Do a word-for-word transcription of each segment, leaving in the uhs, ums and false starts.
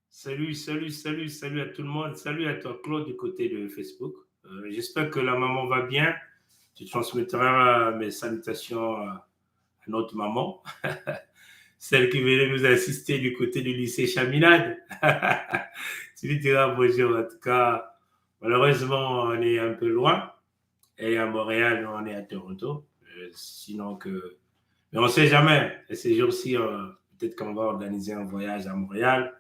Salut, salut, salut, salut à tout le monde. Salut à toi, Claude, du côté de Facebook. Euh, j'espère que la maman va bien. Tu transmettras mes salutations à, à notre maman, celle qui venait nous assister du côté du lycée Chaminade. Tu lui diras bonjour. En tout cas, malheureusement, on est un peu loin. Et à Montréal, nous, on est à Toronto. Euh, sinon que, mais on sait jamais. Et ces jours-ci, euh, peut-être qu'on va organiser un voyage à Montréal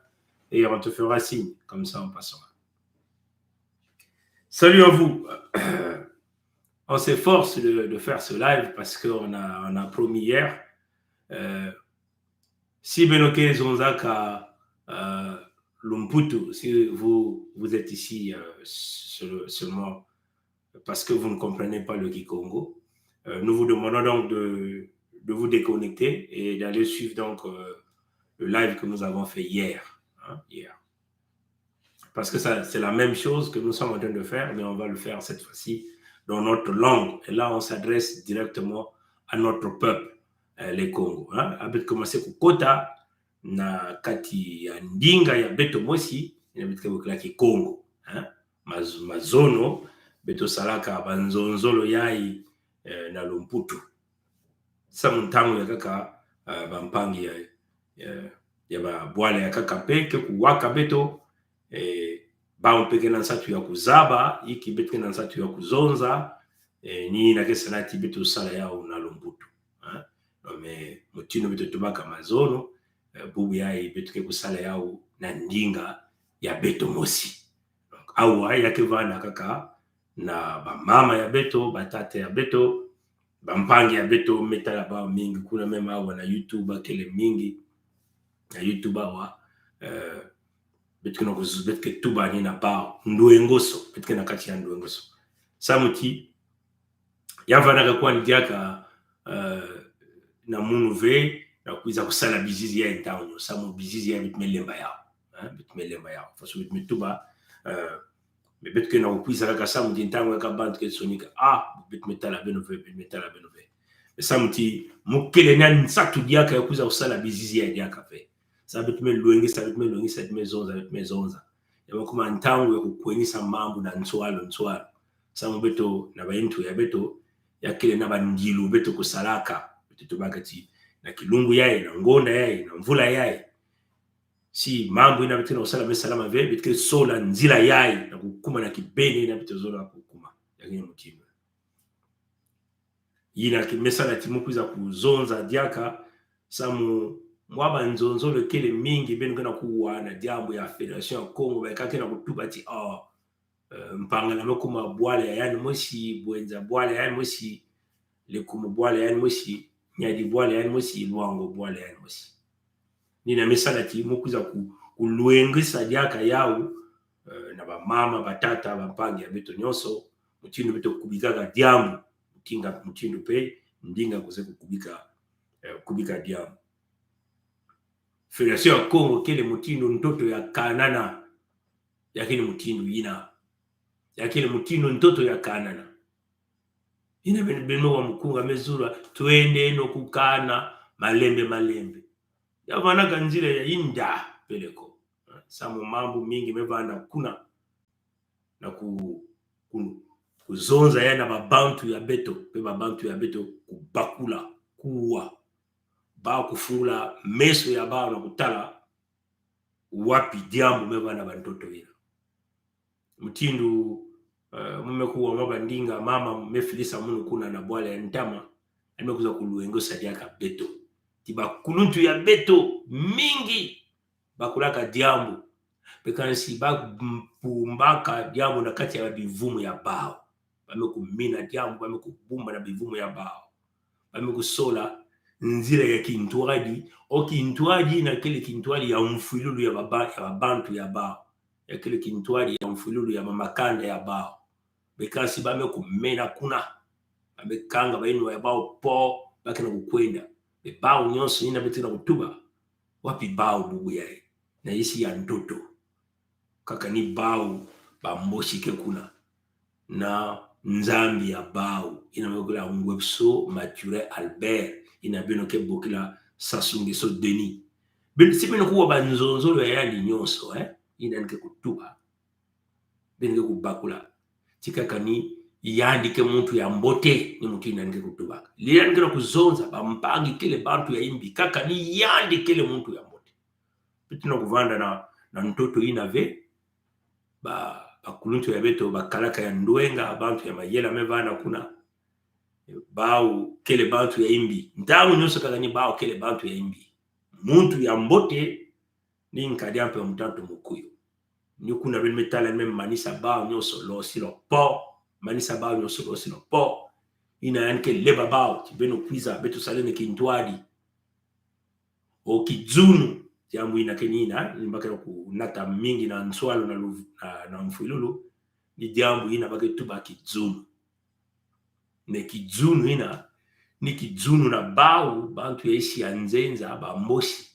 et on te fera signe, comme ça on passera. Salut à vous. On s'efforce de, de faire ce live parce qu'on a, on a promis hier. Euh, si beno ke zonzaka, euh, lumputu, si vous, vous êtes ici, euh, seul-, seulement parce que vous ne comprenez pas le kikongo, euh, nous vous demandons donc de, de vous déconnecter et d'aller suivre donc, euh, le live que nous avons fait hier, hein, hier. Parce que ça, c'est la même chose que nous sommes en train de faire, mais on va le faire cette fois-ci dans notre langue. Et là, on s'adresse directement à notre peuple, euh, les Kongo, hein. A beto ke mase kukota na kati ya ndinga ya beto mosi, ina beto ke bokila kikongo, hein. Maz-, mazono, beto salaka banzonzolo yayi, eh, na lumputu. Samu ntangu ya nkaka, eh, bampangi ya, ya, ya babwala ya nkaka mpe ke kuwaka beto, eh, bawu mpe ke na nsatu ya kuzaba inki beto ke na nsatu ya kuzonza, eh, ni yina ke sala ti beto sala yawu na lumputu, hein. Non, mais mutindu beto tubaka mazono, eh, bubu yayi beto ke kusala yawu na ndinga ya beto mosi. Donc, awa ya ke vanda kaka na bamama ya beto, batata ya beto, bampangi ya beto, me tala bawu mingi kuna, même awa na YouTube, bakele mingi na YouTube awa, euh, beto ke na kuzu-, beto ke tubani na bawu, ndwengoso, beto ke na kati ya ndwengoso. Samu ti ya vandaka kwani diaka, euh, na munu ve, na kwiza kusala bizizi yayi ntangu nyonso, samu bizizi yayi beto me lemba yawu, hein, beto me lemba yawu. Faso beto me tuba, euh, mais beto ke na kukwiza kaka samu ti ntangu ya nkaka bantu ke sonika, ah, beto me tala beno ve, beto me tala beno ve. Mais samu ti mu kele na nsatu diaka ya kwiza kusala bizizi yayi diaka ve. Sa beto me lwengisa, beto me lwengisa, beto me zonza, beto me zonza. Ya me kuma ntangu ya kukwengisa mambu na nswalu, nswalu. Samu beto na bayintu ya beto, ya kele na bandilu beto kusalaka. Beto tubaka ti na kilungu yayi, na ngonda yayi, na mvula yayi. Si mambu ina beto ke na kusala me salama ve, beto ke sola nzila yayi na kukuma na kibeni ina beto zola kukuma. Ya kini mutindu. Ina ki-, me sala ti mu kwiza kuzonza diaka, samu mwa banzonzolo kele mingi beno ke na kuwa na diambu ya Fédération ya Kongo, ba ka ke na kutuba ti, oh, eh, Mpangala me kuma bwala ya yandi mosi, Bouenza bwala ya yandi mosi, Lékoumou bwala ya yandi mosi, Niari bwala ya yandi mosi, Loango bwala ya yandi mosi. Ni ina me sala ti mu kwiza ku-, kulwengisa diaka yawu, eh, na bamama, batata, bampangi ya beto nyonso, mutindu beto kubikaka diambu, mutinga, mutindu mpe ndinga kuzeye kukubika, eh, kubika diambu. Fédération ya Kongo kele mutindu ntoto ya kanana. Ya kele mutindu ina. Ya kele mutindu ntoto ya kanana. Ina beno, beno wa mukunga me zula, twendeno kukana malembe malembe. Ya vanaka nzila ya inda peleko. Samu mambu mingi me vanda kuna. Na ku-, ku-, kuzonza ya na babantu ya beto, mpe babantu ya beto kubakula, kuwa. Ba kufungula meso ya bawu na kutala wapi diambu me vanda na bantoto ina. Mutindu, eh, mu me kuwa mwa bandinga, mama me filisa munu kuna na bwala ya ntama, yandi me kwiza kulwengisa diaka beto ti bakuluntu ya beto mingi bakulaka diambu. Mpe kansi ba m-, bumbaka diambu na kati ya bivumu ya bawu. Ba me kumina diambu, ba me kubumba na bivumu ya bawu. Ba me kusola nzila ya kintwadi, o kintwadi ina kele kintwadi ya mfwilulu ya baba-, ya babantu ya bawu. Ya kele kintwadi ya mfwilulu ya mamakanda ya bawu. Mpe kansi ba me kumena kuna. Ba me kanga bayinwa ya bawu po, ba ke na kukwenda. Mpe bawu nyonso ina beto ke na kutuba. Wapi bawu bubu yayi? Na yisi ya ntoto. Kaka ni bawu Bamboshi ke kuna. Na Nzambi ya bawu, ina bokila Ngwebiso Mathurin Albert, ina beno ke bokila Sassou Nguesso Denis. Beno, si beno kuwa banzonzolo ya yandi nyonso, eh, ina yandi ke kutuba. Beno ke kubakula ti kaka ni yandi ke muntu ya mbote, ni muntu ina yandi ke kutubaka. Li yandi ke na kuzonza, bampangi kele bantu ya imbi, kaka ni yandi kele muntu ya mbote. Beto na kuvanda na, na ntoto ina ve, ba, bakuluntu ya beto, bakalaka ya ndwenga, bantu ya mayela me vanda kuna. Bawu kele bantu ya imbi. Ntangu nyonso kaka ni bawu kele bantu ya imbi. Muntu ya mbote ni Nkadi-a-Mpemba mutantu mukuyu. Ni kuna beno me tala me manisa bawu nyonso losilo po. Manisa bawu nyonso losilo po. Ina yandi ke leba bawu ti beno kwiza, beto saleno kintwadi. O kidzunu, diambu ina ke ni ina, ni ba ke na kunata mingi na nswalu na luv-, na, na mfwilulu, ni diambu ina ba ke tuba kidzunu. Ne kidzunu ina, ni kidzunu na bawu, bantu ya yisi ya nzenza, Bamboshi.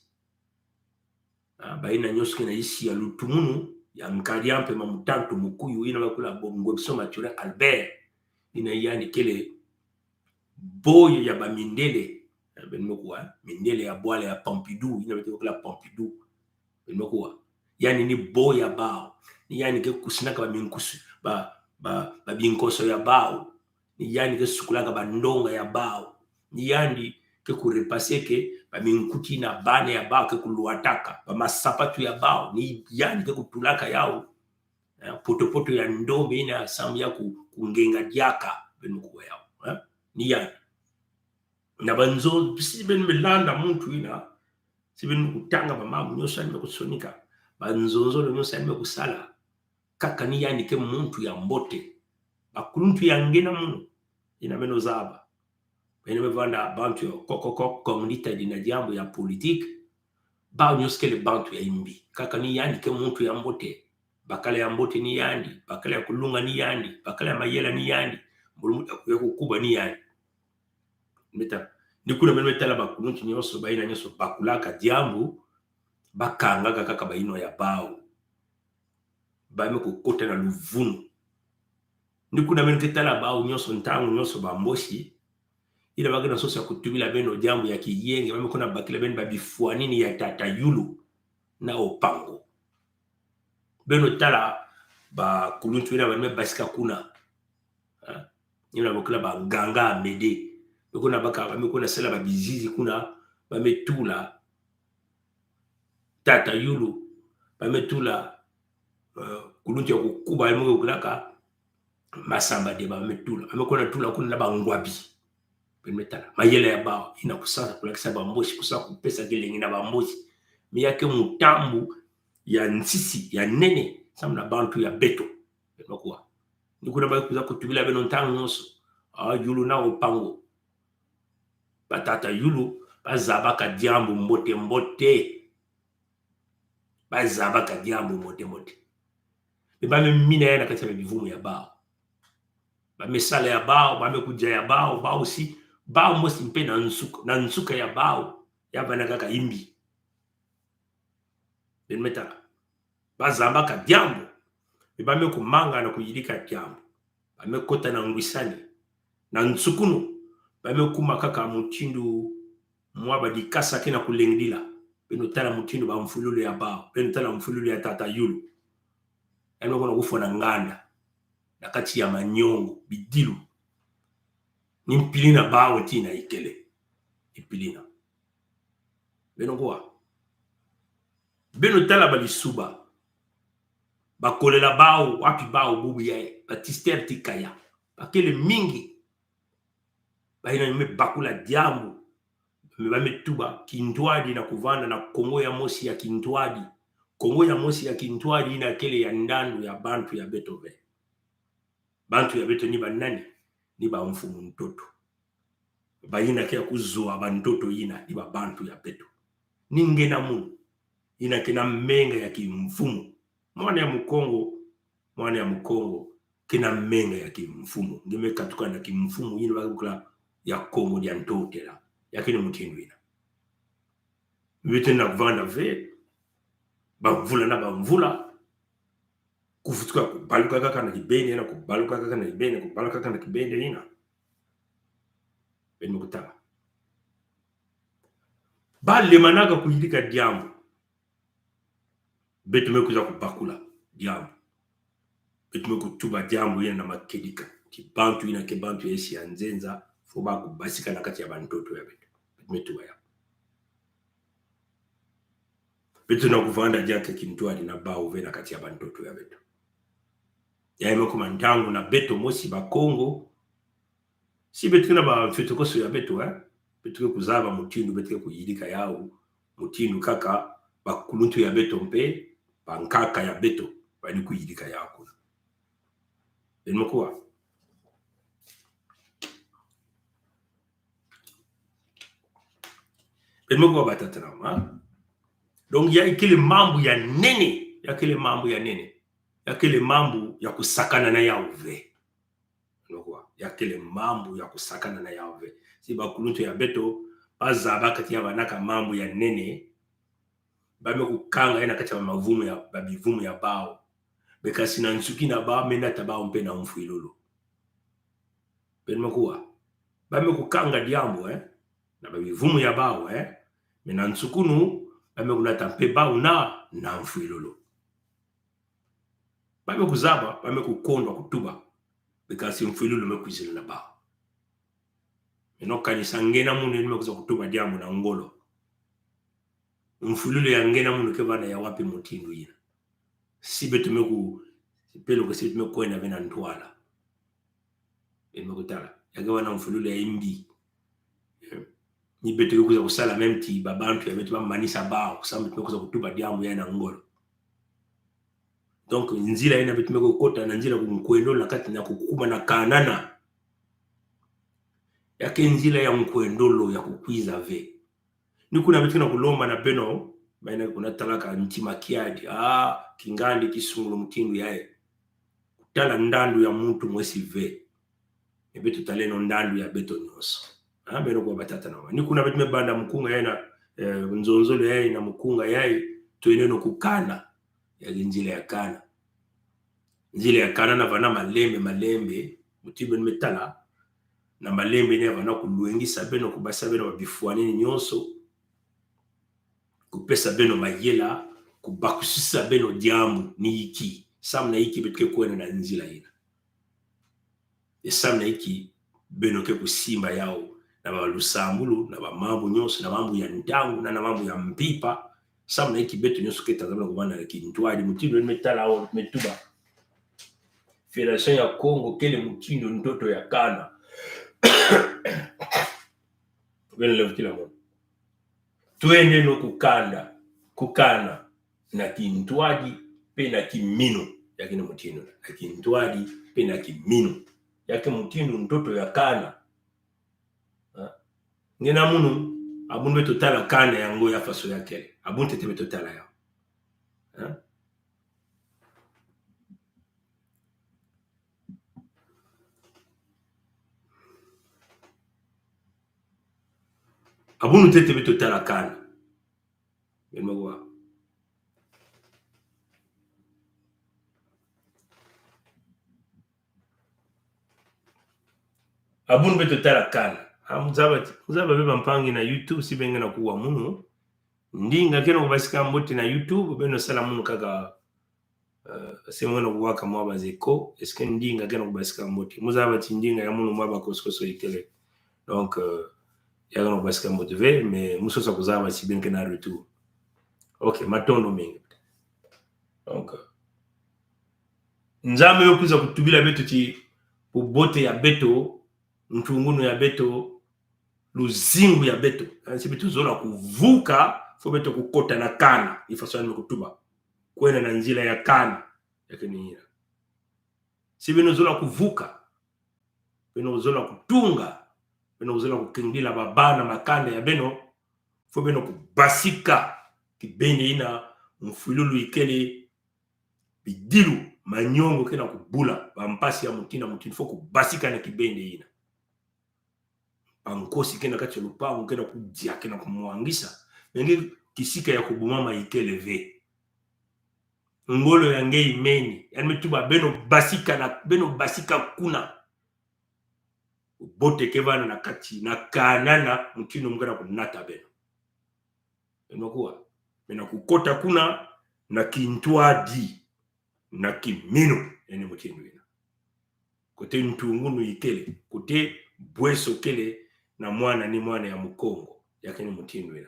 Ah, bayina nyonso ke na yisi ya lutumunu ya Nkadi-a-Mpemba mutantu mukuyu, ina bakula bo Ngwebiso Mathurin Albert. Ina yandi kele boy ya bamindele. Eh, beno me kuwa, mindele ya bwala ya Pompidou, ina beto ke bokila Pompidou. Beno me kuwa. Yandi ni boy ya bawu. Ni yandi ke kusinaka baminkusu, ba, ba, babinkoso ya bawu. Ni yandi ke sukulaka bandonga ya bawu. Ni yandi ke kurepaseke baminkuti na bana ya bawu ke kulwataka, bamasapatu ya bawu. Ni yandi ke kutulaka yawu, eh, potopoto ya ndombe ina samu ya ku-, kungenga diaka, beno me kuwa yawu, eh? Ni yandi. Na banzo-, si beno me landa muntu ina, si beno me kutanga bamambu nyonso yandi me kusonika, banzonzolo nyonso yandi me kusala, kaka ni yandi ke muntu ya mbote. Bakuluntu ya nge na munu, ina beno zaba. Beno me vanda bantu ya kokoko, comme dit, na diambu ya politique. Bawu nyonso kele bantu ya imbi. Kaka ni yandi ke muntu ya mbote. Bakala ya mbote ni yandi. Bakala ya kulunga ni yandi. Bakala ya mayela ni yandi. Mbulu muntu ya kukuba ni yandi. Meta. Ni kuna beno me tala bakuluntu nyonso, bayina nyonso bakulaka diambu, bakangaka kaka bayinwa ya bawu. Ba me kukota na luvunu. Ni kuna beno ke tala bawu nyonso, ntangu nyonso Bamboshi, ina ba ke na sosa kutubila beno diambu ya kiyenge, ba me kuna bakila beno babifwanini ya tata Youlou na Opango. Beno tala bakuluntu ina ba me basika kuna. Ah, ina bokila ba Nganga Amédée. Ba me kuna baka, ba me kuna sala babizizi kuna, ba me tula tata Yulu, ba me tula, eh, kuluntu ya kukuba, ye mo ke kulaka Masamba Deba, ba me tula, ba me kwenda tula kuna na bangwabi. Beno me tala mayela ya bawu, yina kusa kulakisa bambosi, kusa kupesa kilengi na bambosi. Mais ya ke mutambu ya nsisi, ya nene, samu na bantu ya beto. Beno kuwa. Ni kuna ba kwiza kutubila beno ntangu nyonso: Ah, Yulu na Opango. Batata Yulu, bazabaka diambu mbote mbote. Bazabaka diambu mbote mbote. Mais ba me mina ya na kati ya bivumu ya bawu. Ba me sala ya bawu, ba me kudia ya bawu, bawu si, bawu mosi mpe na nsuka, na nsuka ya bawu, ya vanda kaka imbi. Beno me tala. Bazabaka diambu. Mais ba me kumanga na kuyidika diambu. Ba me kota na ngwisani. Na nsukunu, ba me kuma kaka mutindu mwa badikasa ke na kulengidila. Beno tala mutindu bamfululu ya bawu. Beno tala mfululu ya tata Yulu. Ya me kwenda kufwa na nganda na kati ya manyongo, bidilu. Ni mpilina bawu ti yina ikele. Ipilina. Beno kuwa. Beno tala balisuba. Bakolela bawu, wapi bawu bubu yayi, ba Tister Tikaya. Bakele mingi. Bayina me bakula diambu. Mais ba me tuba kintwadi na kuvanda na Kongo ya mosi ya kintwadi. Kongo ya mosi ya kintwadi yina kele ya ndandu ya bantu ya beto ve. Bantu ya beto ni banani? Ni bamfumu ntoto. Bayina ke ya kuzwa bantoto yina, ni babantu ya beto. Ni nge na munu, yina ke na menga ya kimfumu. Mwana ya Mukongo, mwana ya Mukongo ke na menga ya kimfumu. Nge me katuka na kimfumu, yina ba ke bokila ya Kongo dia Ntotela. Ya ke ni mutindu yina. Beto na kuvanda ve bamvula na bamvula. Kuvutuka kubaluka kaka na kibeni, na kubaluka kaka na kibeni, kubaluka kaka na kibeni yina. Beno me kutala. Balemanaka kuyidika diambu. Beto me kwiza kubakula diambu. Beto me kutuba diambu yina na makedika. Ti bantu yina ke bantu ya esi ya nzenza, faut ba kubasika na kati ya bantoto ya beto. Beto me tuba ya. Beto na kuvanda diaka kintwadi na bawu ve na kati ya bantoto ya beto. Ya me kuma ntangu na beto mosi Bakongo. Si beto ke na bamfitokoso ya beto, eh? Beto ke kuzaba mutindu beto ke kuyidika yawu, mutindu kaka bakuluntu ya beto mpe bankaka ya beto bani kuyidika yawu kuna. Beno me kuwa. Beno me kuwa batata na mama. Donc, ya ikele mambu ya nene, ya kele mambu ya nene. Ya kele mambu ya kusakana na yawu ve. Beno me kuwa, ya kele mambu ya kusakana na yawu ve. Si bakuluntu ya beto bazabaka ti ya vandaka mambu ya nene, ba me kukanga ya na kati ya mavumu ya, ba bivumu ya bawu. Be kasi na nsuki na bawu me nata bawu mpe na mfwilulu. Beno me kuwa. Ba me kukanga diambu, eh, na ba bivumu ya bawu, eh. Mais na nsukunu, ba me kunata mpe bawu na, na mfwilulu. Ba me kuzaba, ba me kukondwa kutuba. Be kasi mfwilulu me kwizila na bawu. Beno kanisa nge na munu yandi me kwiza kutuba diambu na ngolo. Mfwilulu ya nge na munu ke vanda ya wapi mutindu yina? Si beto me ku, si pelo ke si beto me kwenda ve na ntwala. Beno me kutala. Ya ke vanda mfwilulu ya imbi. Eh. Ni beto ke kwiza kusala même ti babantu ya beto bamanisa bawu, kusa beto me kwiza kutuba diambu ya na ngolo. Donc, nzila yina beto me kukota na nzila ku nkwendolo na kati na kukuma na kanana. Ya ke nzila ya nkwendolo ya kukwiza ve. Ni kuna beto ke na kulomba na beno, bayina ke kuna talaka ntima kiadi, ah, kingandi ki sungulu mutindu yayi. Kutala ndandu ya muntu mwesi ve. Mais beto taleno ndandu ya beto nyonso. Ah, beno kuwa batata na mama. Ni kuna beto me banda mukunga yayi na, eh, nzonzolo yayi na mukunga yayi, tweneno ku kana. Ya ke nzila ya kana. Nzila ya kana na vana malembe, malembe, mutindu beno me tala. Na malembe yina ya vana kulwengisa beno, kubasisa beno ba bifwani nyonso. Kupesa beno mayela, kubakusisa beno diambu ni inki. Samu na inki beto ke kwenda na nzila yina. E samu na inki beno ke kusimba yawu balusambulu, na bamambu nyonso, na mambu ya ntangu, na, na mambu ya mpimpa, samu na inki beto nyonso keta nzaba na kuvanda na kintwadi, mutindu ni me tala awo, me tuba. Fédération ya Kongo kele mutindu ntoto ya kana. Wele levu kila mono. Twendeno kukanda, kukana, na kintwadi, pe na kiminu. Ya kina mutindu, na kintwadi, pe na kiminu. Ya ke mutindu ntoto ya kana. Ha? Nge na munu, abunu beto tala kana yango ya faso ya kele. Abunu ntete beto tala yawu. Ha? Abunu ntete beto tala kana. Beno me kuwa. Abunu beto tala kana. Ah, muzaba ti, muzaba beba mpangi na YouTube, si beno nge na kuwa munu. Ndinga kena kubasika mbote na YouTube, beno sala munu kaka, eh, si munu kuwa ka mwa ba zeko, est-ce que ndinga kena kubasika mbote. Muzaba ti ndinga ya munu mwa ba koso-koso ikele. Donc, euh, ya kena kubasika mbote ve, mais musosa kuzaba ti beno kena retour. Ok, matondo mingi. Donc, Nzambi yo kwiza kutubila beto ti bubote ya beto, ntungunu ya beto, luzingu ya beto. Yaani, si beto zola kuvuka, faut beto kukota na kana, i faso yandi me kutuba. Kwenda na nzila ya kana, ya kena yina. Si beno zola kuvuka, beno zola kutunga, beno zola kukengila babana makanda ya beno, faut beno kubasika kibende yina, mfwilulu ikele, bidilu, manyongo kena kubula, bampasi ya mutindu na mutindu, faut kubasika na kibende yina. Bankosi kena kati ya lupangu, kena kudia, kena kumwangisa. Mais nge kisika ya kubumama ikele ve. Ngolo ya nge imeni. Yandi me tuba beno basika na, beno basika kuna. Bubote ke vanda na kati, na kanana, mutindu mu kena kunata beno. Beno kuwa. Beno kukota kuna, na kintwadi, na kiminu, yandi mutindu yina. Kote ntungunu ikele, kote bweso kele, na mwana ni mwana ya Mukongo, ya kena mutindu yina.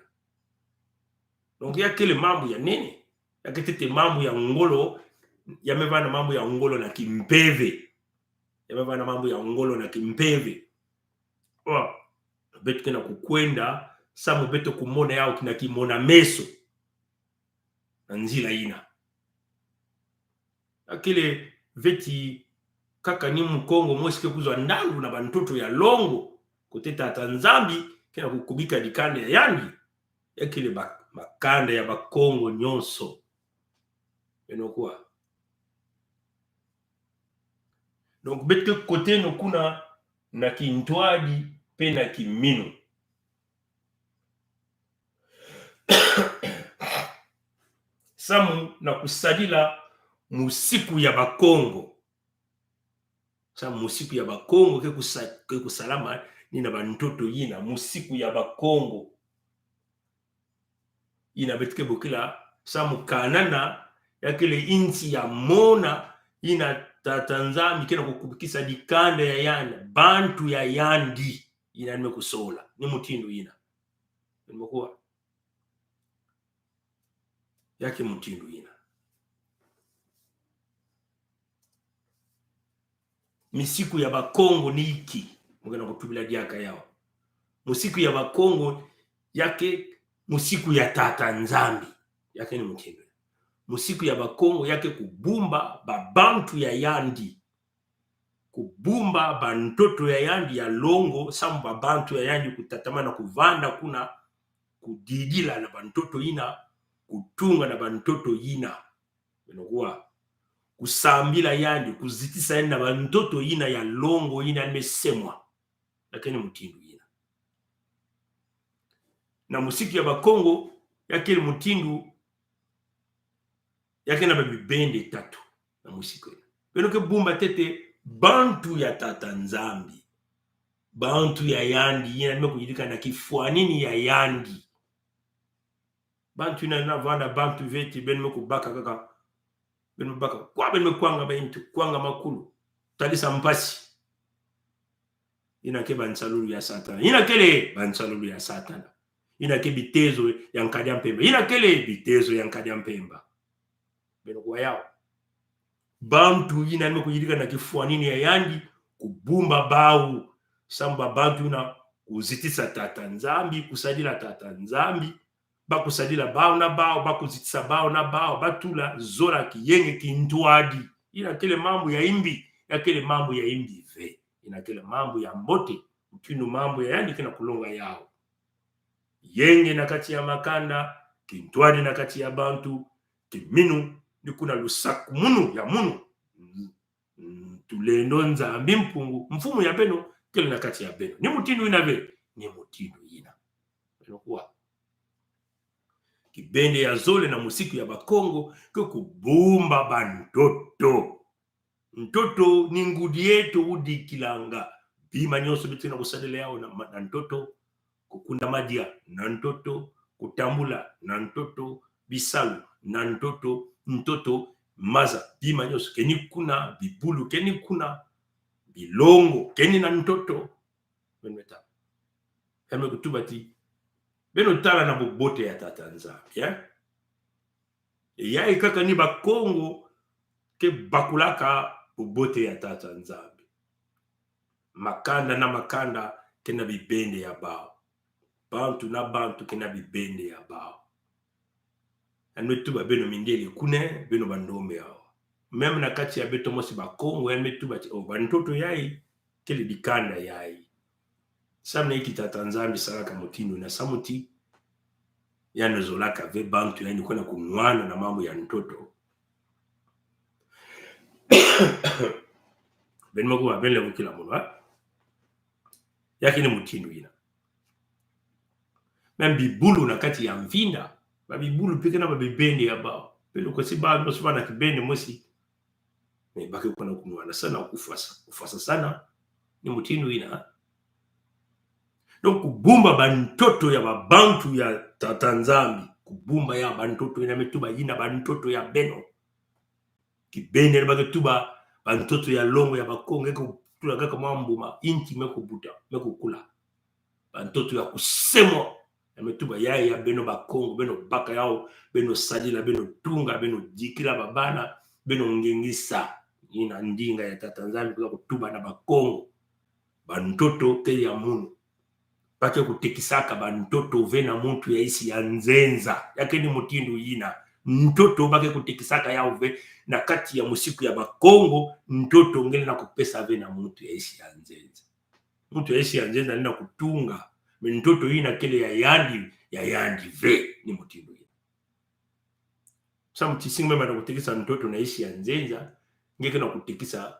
Donc, ya kele mambu ya nene, ya ke ntete mambu ya ngolo, ya me vanda mambu ya ngolo na kimpeve. Ya me vanda mambu ya ngolo na kimpeve. Oh, beto kena kukwenda, samu beto kumona yawu na kimona meso. Na nzila yina. Ya kele ve ti kaka ni Mukongo mosi ke kuzwa ndandu na bantoto ya longo, kote Tata Nzambi kena kukubika dikanda ya yandi. Ya kele ba, makanda ya Bakongo nyonso. Beno kuwa. Donc, beto ke koteno kuna na kintwadi pe na kiminu. Samu na kusadila musiku ya Bakongo. Samu musiku ya Bakongo ke kusa-, ke kusalama ni na bantoto yina, musiku ya Bakongo. Yina beto ke bokila, samu kanana, ya kele insi ya mona, yina Tata Nzambi kena kukubikisa dikanda ya yandi, bantu ya yandi, yina yandi me kusola, ni mutindu yina. Beno me kuwa. Ya ke mutindu yina. Misiku ya Bakongo ni inki? Mu kena kutubila diaka yawu. Musiku ya Bakongo ya ke musiku ya Tata Nzambi. Ya ke ni mutindu. Musiku ya Bakongo ya ke kubumba babantu ya yandi. Kubumba bantoto ya yandi ya longo, samu babantu ya yandi kutatamana kuvanda kuna, kudidila na bantoto yina, kutunga na bantoto yina. Beno kuwa. Kusambila yandi, kuzitisa yandi na bantoto yina ya longo yina yandi me semwa. Ya ke ni mutindu yina. Na musiku ya Bakongo, ya kele mutindu, ya ke na babibende tatu na musiku yina. Beno ke bumba ntete bantu ya Tata Nzambi. Bantu ya yandi, yina yandi me kuyidika na kifwanini ya yandi. Bantu yina na vanda bantu ve ti beno me kubaka kaka. Beno baka. Kwa beno me kwanga bayintu, kwanga makulu. Talisa mpasi. Ina ke bansalulu ya Satana. Ina kele bansalulu ya Satana. Ina ke bitezo ya nkadi a mpemba. Ina kele bitezo ya nkadi a mpemba. Beno kuwa yawu. Bantu yina ni me kuyidika na kifwanini ya yandi, kubumba bawu, samu ba bantu yina kuzitisa Tata Nzambi, kusadila Tata Nzambi, ba kusadila bawu na bawu, ba kuzitisa bawu na bawu, ba tula zola, kiyenge, kintwadi. Ina kele mambu ya imbi, ya kele mambu ya imbi ve. Ina kele mambu ya mbote, mutindu mambu ya yandi ke na kulonga yawu. Yenge na kati ya makanda, kintwadi na kati ya bantu, kiminu, ni kuna lusakumunu ya munu. Mm, mm, tulendo Nzambi Mpungu, mfumu ya beno, kele na kati ya beno. Ni mutindu yina ve, ni mutindu yina. Beno kuwa. Kibende ya zole na musiku ya Bakongo, ke kubumba bantoto. Ntoto ni ngudi eto wudikilanga. Bima nyonso beto ke na kusadila yawu na, na ntoto. Kukunda madia na ntoto. Kutambula na ntoto. Bisalu na ntoto. Ntoto, maza, bima nyonso ke ni kuna, bibulu ke ni kuna, bilongo ke ni na ntoto. Beno me tala. Yandi me kutuba ti, beno tala na bubote ya Tata Nzambi, eh? Yayi kaka ni Bakongo ke bakulaka bubote ya Tata Nzambi. Makanda na makanda ke na bibende ya bawu. Bantu na bantu ke na bibende ya bawu. Yandi me tuba beno mindele kuna, beno bandombe awa. Même na kati ya beto mosi Bakongo, yandi me tuba ti, oh, bantoto yayi, kele dikanda yayi. Samu na inki Tata Nzambi salaka mutindu yina? Samu ti yandi zolaka ve bantu yandi kwenda kunwana na mambu ya ntoto. Beno me kuwa, beno lenda kukila munu, ha? Ya ke ni mutindu yina. Même bibulu na kati ya mfinda, ba bibulu mpe ke na ba bibende ya bawu. Beno kwe si bawu mosi ba na kibende mosi. Mais ba ke kwenda kunwana sana, kufwasa, kufwasa sana. Ni mutindu yina. Donc, kubumba bantoto ya babantu ya Tata Nzambi. Kubumba ya bantoto yina, me tuba yina bantoto ya beno. Kibende ba ke tuba bantoto ya longo ya Bakongo, nge kutula kaka mwa mbuma, inti me kubuta, me kukula. Bantoto ya kusemwa. Yandi me tuba yayi ya beno Bakongo, beno baka yawu, beno sadila, beno tunga, beno dikila babana, beno ngengisa. Yina ndinga ya Tata Nzambi kwiza kutuba na Bakongo. Bantoto ke ya munu. Ba ke kutekisaka bantoto ve na muntu ya insi ya nzenza. Ya ke ni mutindu yina. Ntoto ba ke kutekisaka yawu ve na kati ya musiku ya Bakongo, ntoto nge lenda kupesa ve na muntu ya insi ya nzenza. Muntu ya insi ya nzenza lenda kutunga. Mais ntoto yina kele ya yandi, ya yandi ve, ni mutindu yina. Samu ti si nge me banda kutekisa ntoto na insi ya nzenza, nge ke na kutekisa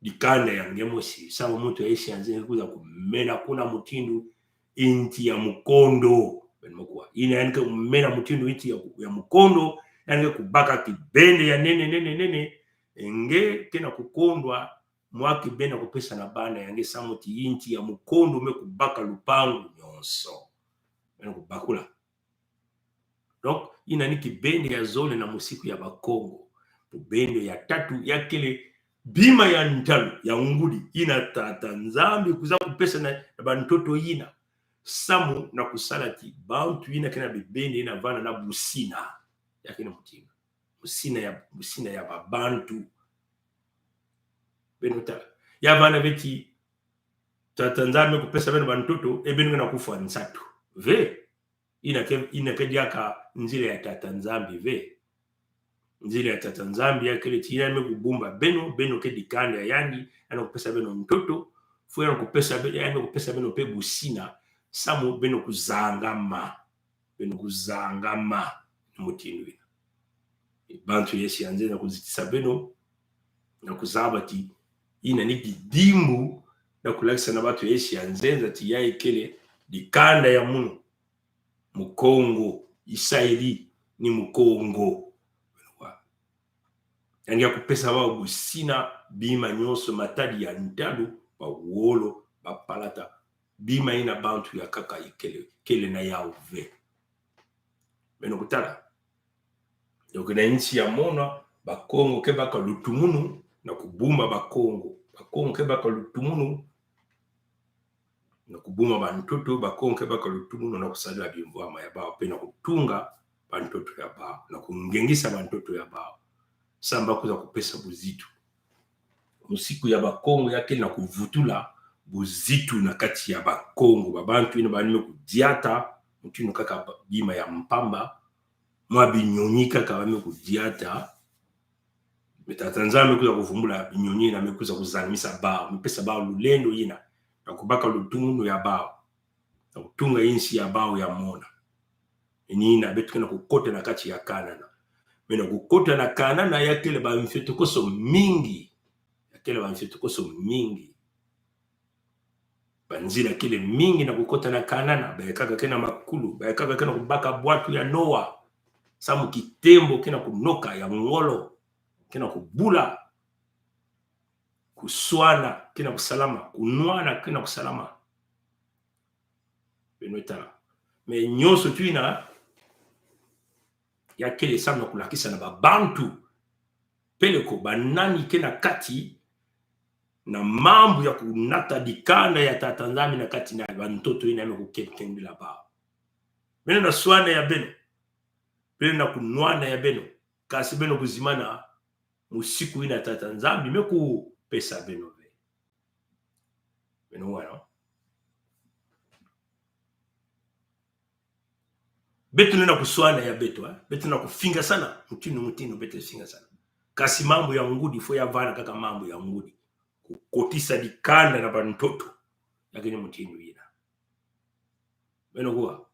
dikanda ya nge mosi. Samu muntu ya insi ya nzenza kwiza kumena kuna mutindu inti ya mukondo. Beno me kuwa. Yina yandi ke kumena mutindu inti ya, ya mukondo, yandi ke kubaka kibende ya nene, nene, nene. Nge ke na kukondwa mwa kibende ya kupesa na bana ya nge, samu ti inti ya mukondo me kubaka lupangu nyonso. Beno kubakula. Donc, yina ni kibende ya zole na musiku ya Bakongo. Bubende ya tatu ya kele bima ya ntalu, ya ngudi, yina Tata Nzambi kwiza kupesa na, na bantoto yina. Samu na kusala ti bantu yina ke na bibende yina vanda na busina. Ya ke ni mutindu. Busina ya, busina ya babantu. Beno tala. Ya vanda ve ti Tata Nzambi kupesa beno bantoto, e beno ke na kufwa nsatu. Ve. Yina ke, yina ke diaka nzila ya Tata Nzambi ve. Nzila ya Tata Nzambi ya kele ti yandi me kubumba beno, beno ke dikanda ya yandi, yandi kupesa beno ntoto, faut yandi kupesa be-, yandi kupesa beno mpe busina, samu beno kuzangama. Beno kuzangama, mutindu yina. Bantu ya insi ya nzenza kuzitisa beno, na kuzaba ti, yina ni kidimbu, na kulakisa na bantu ya insi ya nzenza ti yayi kele dikanda ya munu. Mukongo, Isaeli ni Mukongo. Yandi ya kupesa bawu busina, bima nyonso, matadi ya ntalu, bawolo, bapalata, bima yina bantu ya nkaka ikele, kele na yawu ve. Beno kutala. Donc na insi ya mona, Bakongo ke baka lutumunu, na kubumba Bakongo. Bakongo ke baka lutumunu, Na kubuma bantoto, Bakongo ke baka lutumunu na kusadila bimvwama ya bawu, mpe na kutunga bantoto ya bawu, na kungengisa bantoto ya bawu. Samu ba kwiza kupesa buzitu. Musiku ya Bakongo ya kele na kuvutula buzitu na kati ya Bakongo. Babantu yina bani me kudiata mutindu kaka ba-, bima ya mpamba, mwa binyonyi kaka ba me kudiata. Mais Tata Nzambi me kwiza kuvumbula binyonyi yina, me kwiza kuzangimisa bawu, me pesa bawu lulendo yina, na kubaka lutumunu ya bawu, na kutunga insi ya bawu ya mona. Ni yina beto ke na kukota na kati ya Kanana. Mais na kukota na Kanana ya kele bamfiotokoso mingi. Ya kele bamfiotokoso mingi. Banzila kele mingi na kukota na Kanana. Ba ya nkaka ke na makulu, ba ya nkaka ke na kubaka bwatu ya Noa. Samu kitembo ke na kunoka ya ngolo, ke na kubula. Kuswana ke na kusalama, kunwana ke na kusalama. Beno tala. Mais nyonso tu yina ya kele samu na kulakisa na babantu peleko banani ke na kati na mambu ya kunata dikanda ya Tata Nzambi na kati na bantoto yina ya me kukengela bawu. Beno na swana ya beno, beno na kunwana ya beno, kasi beno kuzimana musiku yina Tata Nzambi me kupesa beno ve. Beno wana. Beto lenda kuswana ya beto, eh? Beto lenda kufingasana mutindu, mutindu beto fingasana. Kasi mambu ya ngudi, faut ya vanda kaka mambu ya ngudi. Kukotisa dikanda na bantoto. Ya ke ni mutindu yina. Beno kuwa.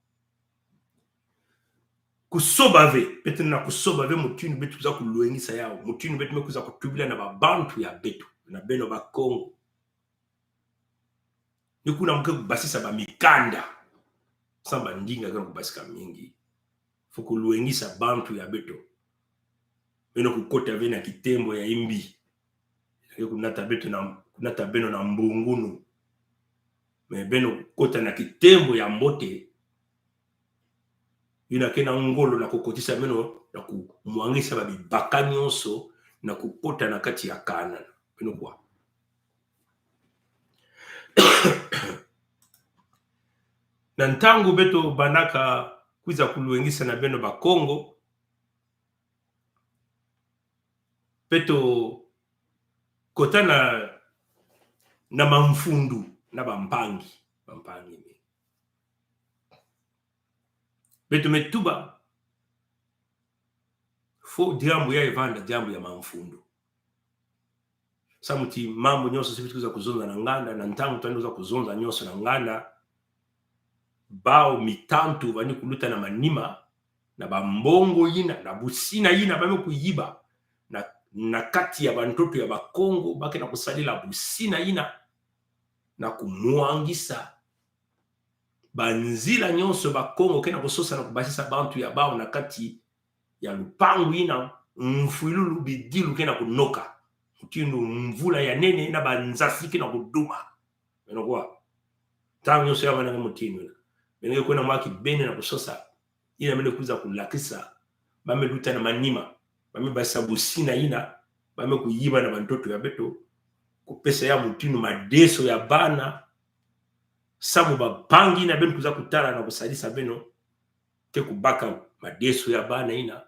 Kusoba ve, beto lenda kusoba ve mutindu beto kwiza kulwengisa yawu, mutindu beto me kwiza kutubila na babantu ya beto, na beno Bakongo. Ni kuna mu ke kubasisa bamikanda. Samu bandinga ke na kubasika mingi. Faut kulwengisa bantu ya beto. Beno kukota ve na kitembo ya imbi. Ke kunata beto na, kunata beno na mbungunu. Mais beno kota na kitembo ya mbote. Yina ke na ngolo na kukotisa beno, na kumwangisa babibaka nyonso, na kukota na kati ya Kanana. Beno kuwa. Na ntangu beto bandaka kwiza kulwengisa na beno Bakongo, beto kota na, na mamfundu, na bampangi, bampangi ni. Beto me tuba, faut diambu yayi vanda diambu ya mamfundu. Samu ti mambu nyonso si beto kwiza kuzonza na nganda, na ntangu twalenda kwiza kuzonza nyonso na nganda, bawu mitantu bani kuluta na manima, na bambongo yina, na busina yina ba me kuyiba, na, na kati ya bantoto ya Bakongo, ba ke na kusadila busina yina, na kumwangisa banzila nyonso Bakongo ke na kusosa na kubasisa bantu ya bawu na kati ya lupangu yina, mfwilulu, bidilu ke na kunoka. Mutindu mvula ya nene na banzasi ke na kuduma. Beno kuwa. Ntangu nyonso ya vanda mutindu yina. Beno ke kwenda mwa kibeni na kusosa. Yina me lenda kwiza kulakisa ba me luta na manima, ba me basisa busina yina ba me kuyiba na bantoto ya beto, kupesa ya mutindu madeso ya bana. Samu bampangi yina beno kwiza kutala na kusadisa beno, ke kubaka madeso ya bana yina,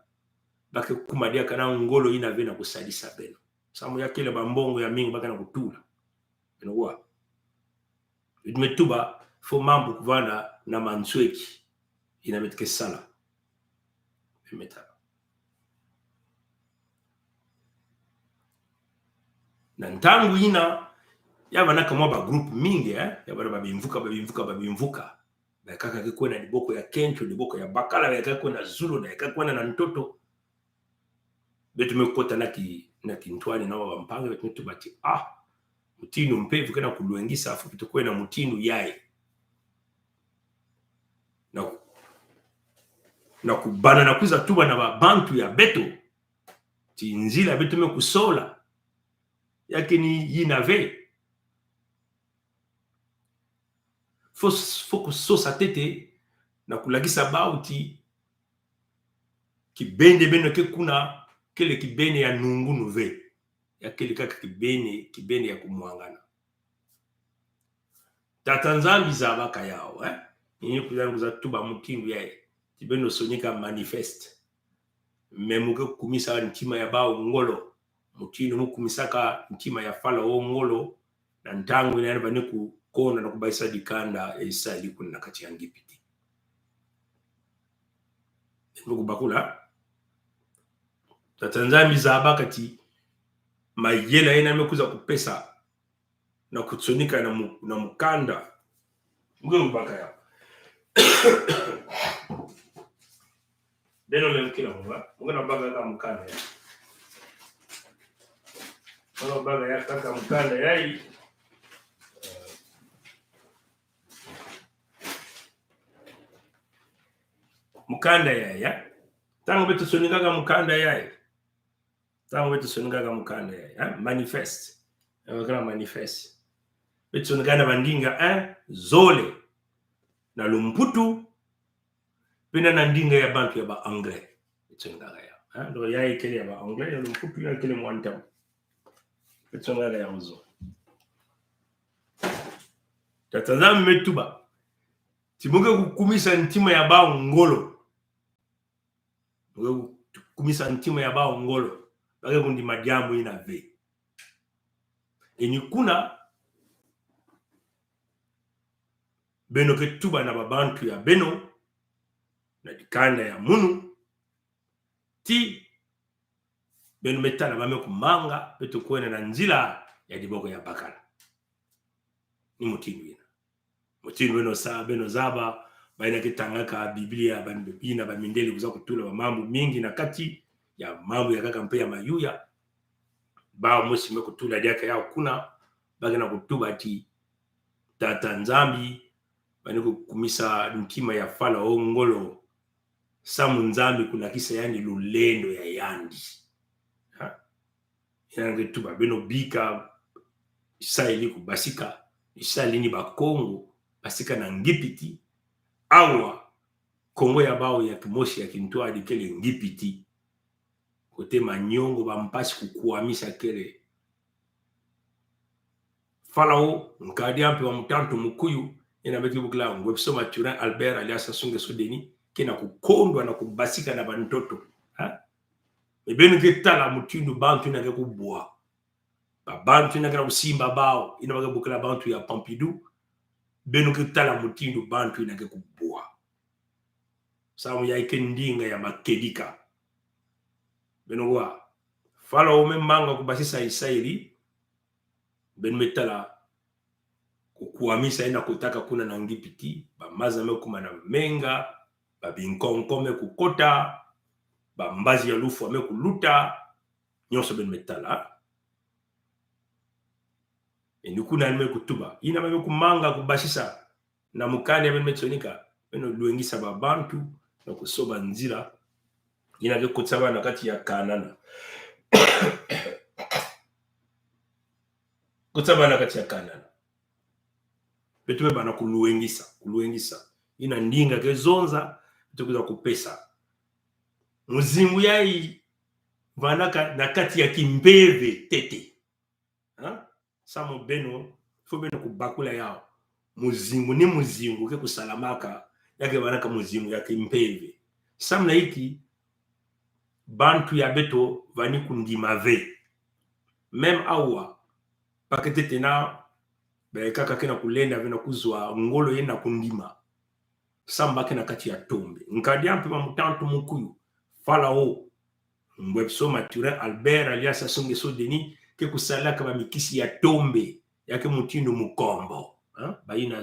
ba ke kuma diaka na ngolo yina ve na kusadisa beno. Samu ya kele bambongo ya mingi ba ke na kutula. Beno kuwa. Beto me tuba, faut mambu kuvanda na mansweki. Yina beto ke sala. Beno me tala. Na ntangu yina, ya vandaka mwa bagroupe mingi, eh? Ya vanda babimvuka, babimvuka, babimvuka. Ba ya nkaka ke kwenda diboko ya kento, diboko ya bakala, ba ya nkaka kwenda zulu, ba ya nkaka kwenda na ntoto. Beto me kota na ki, na kintwadi na bampangi, beto me tuba ti, ah, mutindu mpeve ke na kulwengisa, faut beto kwenda mutindu yayi. Na ku-, na kubanda na kwiza tuba na babantu ya beto ti nzila beto me kusola, ya ke ni yina ve. Faut, faut kusosa ntete na kulakisa bawu ti kibeni beno ke kuna, kele kibeni ya nungunu ve. Ya kele kaka kibeni, kibeni ya kumwangana. Tata Nzambi zabaka yawu, eh? Ni kwiza, kwiza tuba mutindu yayi. Ti beno sonika manifeste. Me mu ke kumisa ntima ya bawu ngolo. Mutindu mu kumisaka ntima ya Falo ngolo. Na ntangu yina yandi bani kukonda na kubahisa dikanda, eh, Israeli kuna na kati ya Ngipiti. Beno kubakula. Tata Nzambi zabaka ti mayela yina me kwiza kupesa na kusonika na mu-, na mukanda. Mu ke baka ya. Beno me mukila mwa, mu ke na baka kaka mukanda ya. Mu ke na baka ya kaka mukanda yayi. Mukanda yayi, ya. Ntangu beto sonikaka mukanda yayi. Ntangu beto sonikaka mukanda yayi, eh? Manifeste. Eh, kala manifeste. Beto sonikaka na bandinga, eh? Zole. Na lumputu. Pe na ndinga ya bantu ya ba Anglais. Beto sonikaka ya. Eh? Donc yayi kele ya ba Anglais, ya lumputu, yayi kele mwa ntamu. Beto sonikaka ya ozo. Tata Nzambi me tuba. Ti mu ke kukumisa ntima ya bawu ngolo. Mu ke kukumisa ntima ya bawu ngolo. Ba ke kundima diambu yina ve. E ni kuna, beno ke tuba na babantu ya beno, na dikanda ya munu, ti beno me tala ba me kumanga, beto kwenda na nzila ya diboko ya bakala. Ni mutindu yina. Mutindu beno sa-, beno zaba, bayina ke tangaka Biblia, ba-, bayina bamindele kwiza kutula bamambu mingi na kati ya mambu ya nkaka mpe ya mayuya. Bawu mosi me kutula diaka yawu kuna, ba ke na kutuba ti Tata Nzambi, bani kukumisa ntima ya Falo ngolo, samu Nzambi kulakisa yandi lulendo ya yandi. Ha? Yina nge tuba beno bika Israeli kubasika, Israeli ni Bakongo, basika na Ngipiti, awa Kongo ya bawu ya kimosi ya kintwadi kele Ngipiti. Kote manyongo, bampasi, kukwamisa kele. Falo, nkadi a mpe wa mutantu mukuyu, yena me ke bokila Ngwepiso Mathurin Albert alias Sassou Nguesso Denis, ke na kukondwa na kubasika na bantoto. Ha? E beno ke tala mutindu bantu yina ke kubwa. Babantu yina ke na kusimba bawu, yina ba ke bokila bantu ya Pompidou, beno ke tala mutindu bantu yina ke kubwa. Samu yayi ke ndinga ya makedika. Beno wa, Falo me manga kubasisa Israeli, beno me tala kukwamisa yina kotaka kuna na Ngipiti, bamaza me kuma na menga, babinkonko me kukota, bambazi ya lufwa me kuluta, nyonso beno me tala. E ni kuna me kutuba. Yina me kumanga kubasisa na mukanda ya beno me sonika, beno lwengisa babantu, na kusoba nzila yina ke kotisa bana na kati ya Kanana. Kotisa bana na kati ya Kanana. Beto me bana kulwengisa, kulwengisa. Yina ndinga ke zonza, beto kwiza kupesa. Muzingu yayi, vandaka na kati ya kimpeve ntete. Ha? Samu beno, faut beno kubakula yawu. Muzingu ni muzingu ke kusalamaka, ya ke vandaka muzingu ya kimpeve. Samu na inki, bantu ya beto vani kundima ve. Même awa, ba ke ntete na, ba nkaka ke na kulenda ve na kuzwa ngolo yena kundima. Samu ba ke na kati ya tombe. Nkadi a mpe wa mutantu mukuyu, Falo, Ngwepiso Mathurin Albert alias Sassou Nguesso Denis, ke kusalaka bamikisi ya tombe, ya ke mutindu mukombo. Ha? Bayina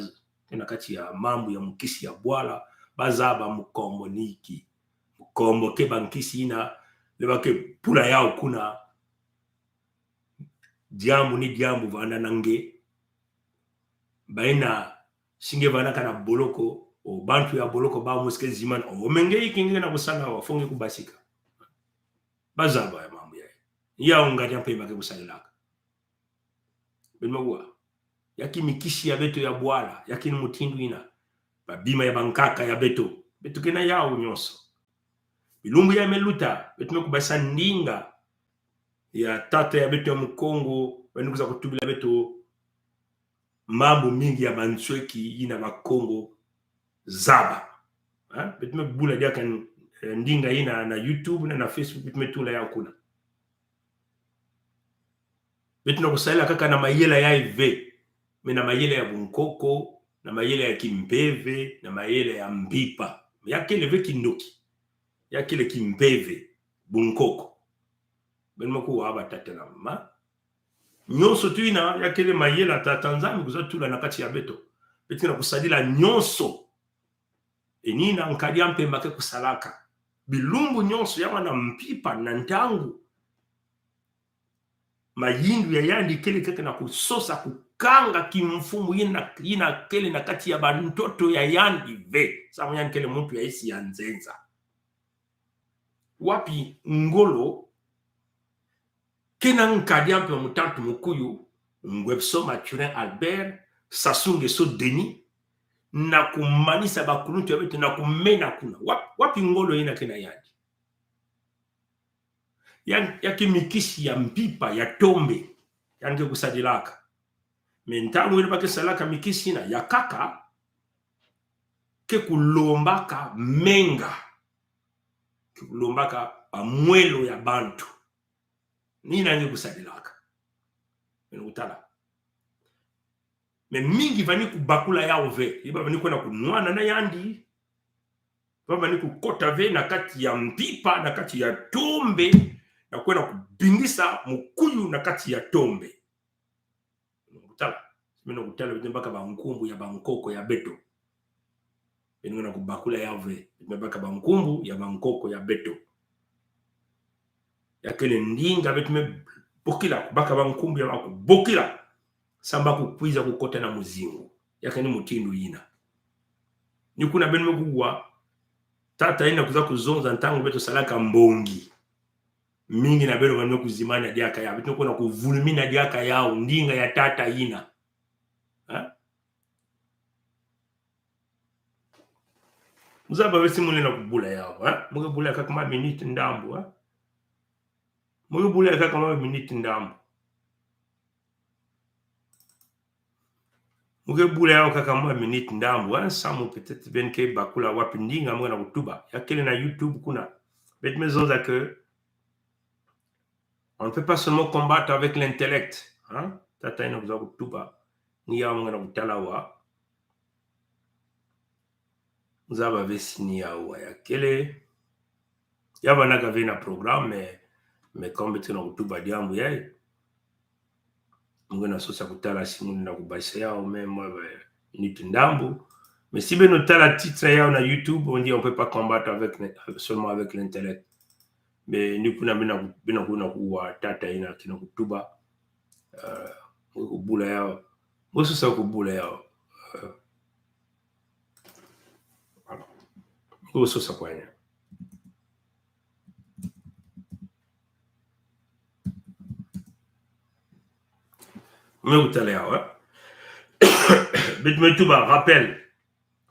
ke na kati ya mambu ya mukisi ya bwala, bazaba mukombo ni inki. Mukombo ke bankisi yina, le ba ke pula yawu kuna. Diambu ni diambu vanda na nge. Bayina, si nge vandaka na boloko, o bantu ya boloko bawu mosi ke zimana, o me nge inki nge na kusala awa, faut nge kubasika. Bazaba ya mambu yayi. Yawu ngadi a mpe ba ke kusalelaka. Beno me wa. Ya kimikisi ya beto ya bwala, ya kini mutindu yina. Babima ya bankaka ya beto. Beto ke na yawu nyonso. Bilumbu ya me luta, beto me kubasa ndinga ya tata ya beto ya Mukongo, beno kwiza kutubila beto mambu mingi ya mansweki yina Bakongo zaba. Ha? Beto me bula diaka, eh, ndinga yina na YouTube na, na Facebook, beto me tula yau kuna. Beto na kusadila kaka na mayela yai ve. Mais na mayela ya bunkoko, na mayela ya kimpeve, na mayela ya mpimpa. Ya kele ve kindoki. Ya kele kimpeve, bunkoko. Beno me kuwa, batata na bamama. Nyonso tu yina, ya kele mayela Tata Nzambi kwiza tula na kati ya beto. Beto ke na kusadila nyonso. E ni yina nkadi ya mpemba ke kusalaka. Bilumbu nyonso ya mwana mpimpa na ntangu. Mayindu ya yandi kele kaka na kusosa kukanga kimfumu yina, yina kele na kati ya bantoto ya yandi ve. Samu yandi kele muntu ya isi ya nzenza. Wapi ngolo ke na nkadi ya mpemba, mutantu mukuyu, Ngwebiso Mathurin Albert, Sassou Nguesso Denis, na kumanisa bakuluntu ya beto, na kumena kuna? Wapi, wapi ngolo yina ke na yandi? Ya, ya ke mikisi ya mpimpa, ya tombe, yandi ke kusadilaka. Mais ntangu yina ba ke salaka mikisi yina, ya nkaka ke kulombaka menga, ke kulombaka bamwelo ya bantu. Ni yina yandi ke kusadilaka. Beno kutala. Mais mingi bavani kubakula yau ve. Ba vani kwenda kunwana na yandi. Ba vani kukota ve na kati ya mpimpa, na kati ya tombe, na kwenda kubingisa mukuyu na kati ya tombe. Beno kutala. Beno kutala, beto me baka bankumbu ya bankoko ya beto. Beno ke na kubakula yau ve. Beto me baka bankumbu ya bankoko ya beto. Ya kele ndinga beto me bokila, kubaka bankumbu ya ba kubokila. Samu ba kukwiza kukota na muzingu. Ya kele mutindu yina. Ni kuna beno me kuwa, tata yina kwiza kuzonza ntangu beto salaka mbongi. Mingi na beno bavani kuzimana diaka yau. Beto me kwenda kuvulumina diaka yau, ndinga ya tata yina. Ha? Muzaba ve si mu lenda kubula yau, ha? Mu ke bula kaka mwa minute ndambu, ha? Mu ke bula kaka mwa minute ndambu. Mu ke bula yau kaka mwa minute ndambu, ha? Samu peut-être beno ke bakula wapi ndinga mu ke na kutuba. Ya kele na YouTube kuna. Beto me zonza que on ne peut pas seulement combattre avec l'intellect, hein? Tata yina kwiza kutuba. Ni yau mu ke na kutala awa. Muzaba ve si ni yau awa ya kele. Ya vanaka ve na programme, mais, mais comme beto ke na kutuba diambu yai, mu ke na sosa kutala si mu lenda kubasa yau, mais mwa, euh, minute ndambu. Mais si beno tala titre yau na YouTube, on dit on peut pas combattre avec, seulement avec l'intellect. Mais ni kuna beno, beno kwenda kuwa tata yina ke na kutuba. Euh, mu ke bula yau. Mu ke sosa kubula yau. Euh, voilà. Mu ke sosa kwani. Mu ke kutala yau, hein? Beto me tuba, rappel,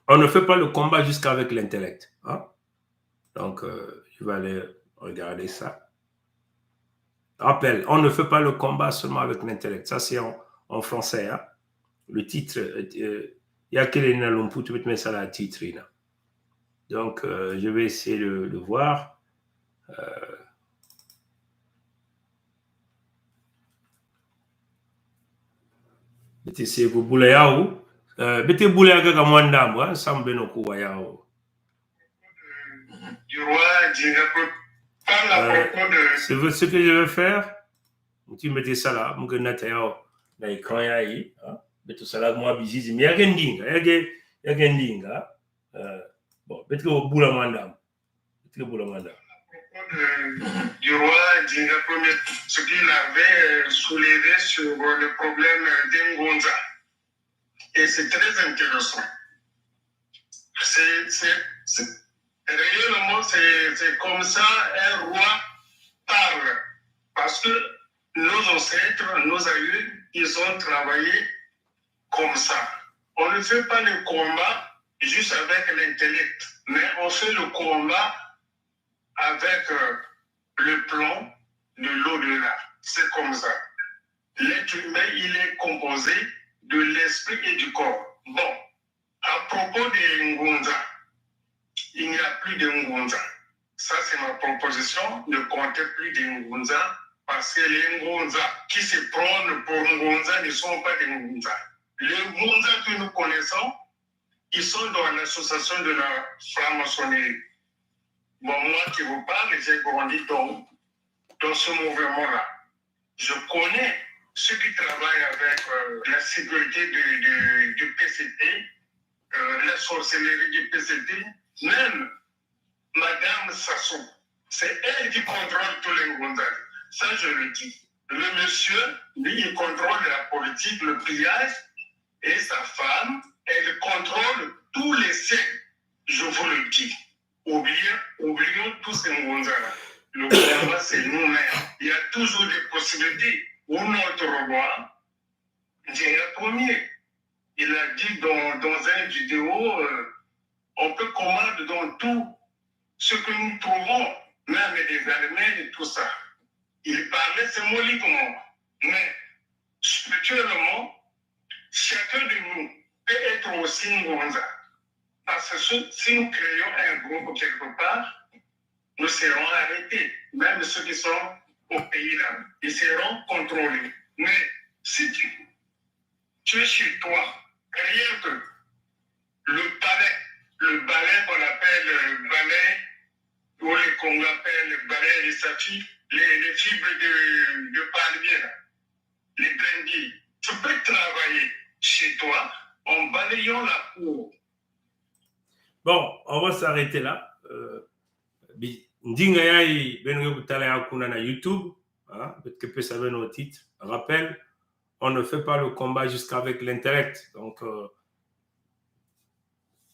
on ne fait pas le combat jusqu'avec l'intellect, hein? Donc, euh, je vais aller regarder ça. Rappel, on ne fait pas le combat seulement avec l'intellect. Ça, c'est en, en français, hein. Le titre, euh, ya kele na lumputu, beto me sala titre yina. Donc, euh, je vais essayer de, de voir. Euh, beto essayer kubula yau. Euh, beto bula yau kaka mwa ndambu, hein, samu beno kuwa yau. Du roi, je ne peux pas la Euh, propos de ce que, ce que je vais faire, mu ke, beto sala, mu ke nata yau na écran yai, hein. Beto sala mwa bizizi, mais ya ke ndinga, ya ke, ya ke ndinga. Euh, bon, beto ke bula mwa ndambu. Beto ke bula mwa ndambu. Du roi Ndinga premier, ce qu'il avait, euh, soulevé sur, euh, le problème, euh, des Ngunza. Et c'est très intéressant. C'est, c'est, c'est, réellement, c'est, c'est comme ça un roi parle. Parce que nos ancêtres, nos aïeux, ils ont travaillé comme ça. On ne fait pas le combat juste avec l'intellect, mais on fait le combat avec, euh, le plan de l'au-delà. C'est comme ça. L'être humain, il est composé de l'esprit et du corps. Bon, à propos des Ngunza, il n'y a plus de Ngunza. Ça, c'est ma proposition, ne comptez plus de Ngunza, parce que les Ngunza qui se prônent pour Ngunza ne sont pas des Ngunza. Les Ngunza que nous connaissons, ils sont dans l'association de la franc-maçonnerie. Bon, moi qui vous parle, j'ai grandi dans, dans ce mouvement-là. Je connais ceux qui travaillent avec, euh, la sécurité de, de, du P C T, euh, la sorcellerie du P C T, même Madame Sassou, c'est elle qui contrôle tous les Ngunza. Ça, je le dis. Le monsieur, lui, il contrôle la politique, le pillage, et sa femme, elle contrôle tous les sectes. Je vous le dis. Oubliez, oublions tous ces Ngunza-là. Le combat, c'est nous-mêmes. Il y a toujours des possibilités. Ou notre roi, Ndiaye premier, il a dit dans, dans une vidéo, euh, on peut combattre dans tout ce que nous trouvons, même des armées et tout ça. Il parlait symboliquement, mais spirituellement, chacun de nous peut être aussi Ngunza. Parce que si, si nous créons un groupe quelque part, nous serons arrêtés. Même ceux qui sont au pays là, ils seront contrôlés. Mais si tu, tu es chez toi, rien que le balai, le balai qu'on appelle, euh, balai, ou les Kongo appellent balai, les statues, les, les fibres de, de palmier là, les brindilles. Tu peux travailler chez toi en balayant la cour. Bon, on va s'arrêter là. Euh, bi-, ndinga yayi, beno ke kutala yawu kuna na YouTube, hein, beto ke pesa beno titre. Rappel, on ne fait pas le combat jusqu'avec l'intellect. Donc, euh,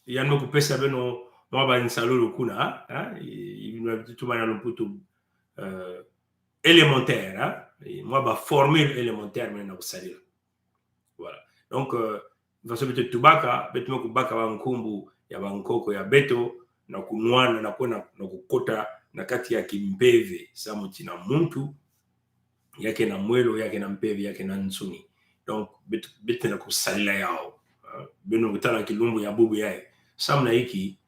yandi me kupesa beno mwa bansalulu kuna, hein, i, i, i, tumana lumputu, euh, élémentaire, hein, i, mwa ba formule élémentaire mena kusalila. Voilà. Donc, euh, faso beto tubaka, beto me kubaka bankumbu ya bankoko ya beto, na kunwana, na kwenda, na kukota na kati ya kimpeve, samu ti na muntu, ya ke na mwelo, ya ke na mpeve, ya ke na nsuni. Donc, beto, beto na kusalila yawu. Hein? Beno kutala kilumbu ya bubu yayi. Samu na inki,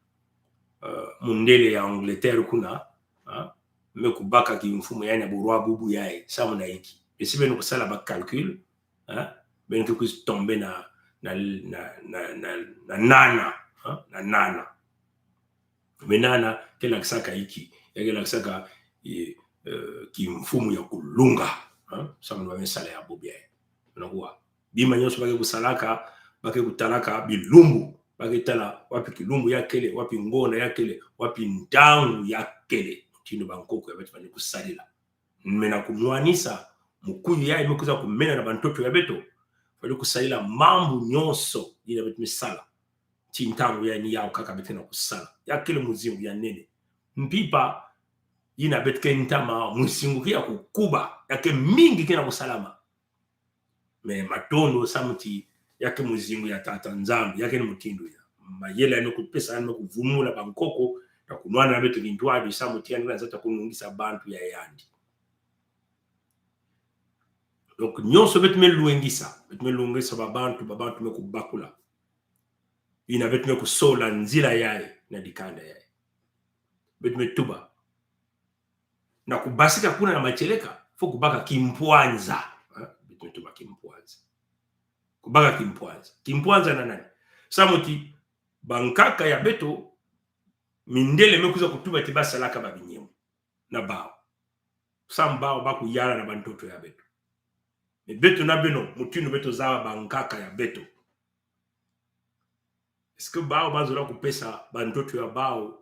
euh, mundele ya Angleterre kuna, hein, me kubaka kimfumu yayi na burwa bubu yayi, samu na inki. Esi beno kusala ba calcul, hein, beno ke kwiza tomber na, na, na nana, hein, na nana. Mais nana, ke lakisaka inki, ya ke lakisaka, eh, eh, kimfumu ya kulunga, hein, samu na ba me sala ya bubu yayi. Beno kuwa. Bima nyonso ba ke kusalaka, ba ke kutalaka bilumbu, ba ke tala wapi kilumbu ya kele, wapi ngonda ya kele, wapi ntangu ya kele. Mutindu bankoko ya beto bani kusalila. Mais na kunwanisa mukuyu yayi me kwiza kumena na bantoto ya beto, fweti kusalila mambu nyonso yina beto me sala. Ti ntangu yayi ni yawu kaka beto na kusala. Ya kele muzingu ya nene. Mpimpa yina beto ke ntama, muzingu ke ya kukuba, ya ke mingi ke na kusalama. Mais matondo samu ti ya ke muzingu ya Tata Nzambi, ya ke ni mutindu yayi. Mayele yandi me kupesa, yandi me kuvumula bankoko, na kunwana na beto kintwadi samu ti yandi na nzatu ya kunungisa bantu ya yandi. Donc, nyonso beto me lwengisa, beto me lwengisa babantu, babantu me kubakula. Yina beto me kusola nzila yayi na dikanda yayi. Beto me tuba. Na kubasika kuna na matieleka, faut kubaka kimpwanza. Hein? Beto me tuba kimpwanza. Kubaka kimpwanza. Kimpwanza na nani? Samu ti bankaka ya beto, mindele me kwiza kutuba ti ba salaka ba binyemu na bawu. Samu bawu ba kuyala na bantoto ya beto. Mais beto na beno, mutindu beto zaba bankaka ya beto, est-ce que bawu ba zola kupesa bantoto ya bawu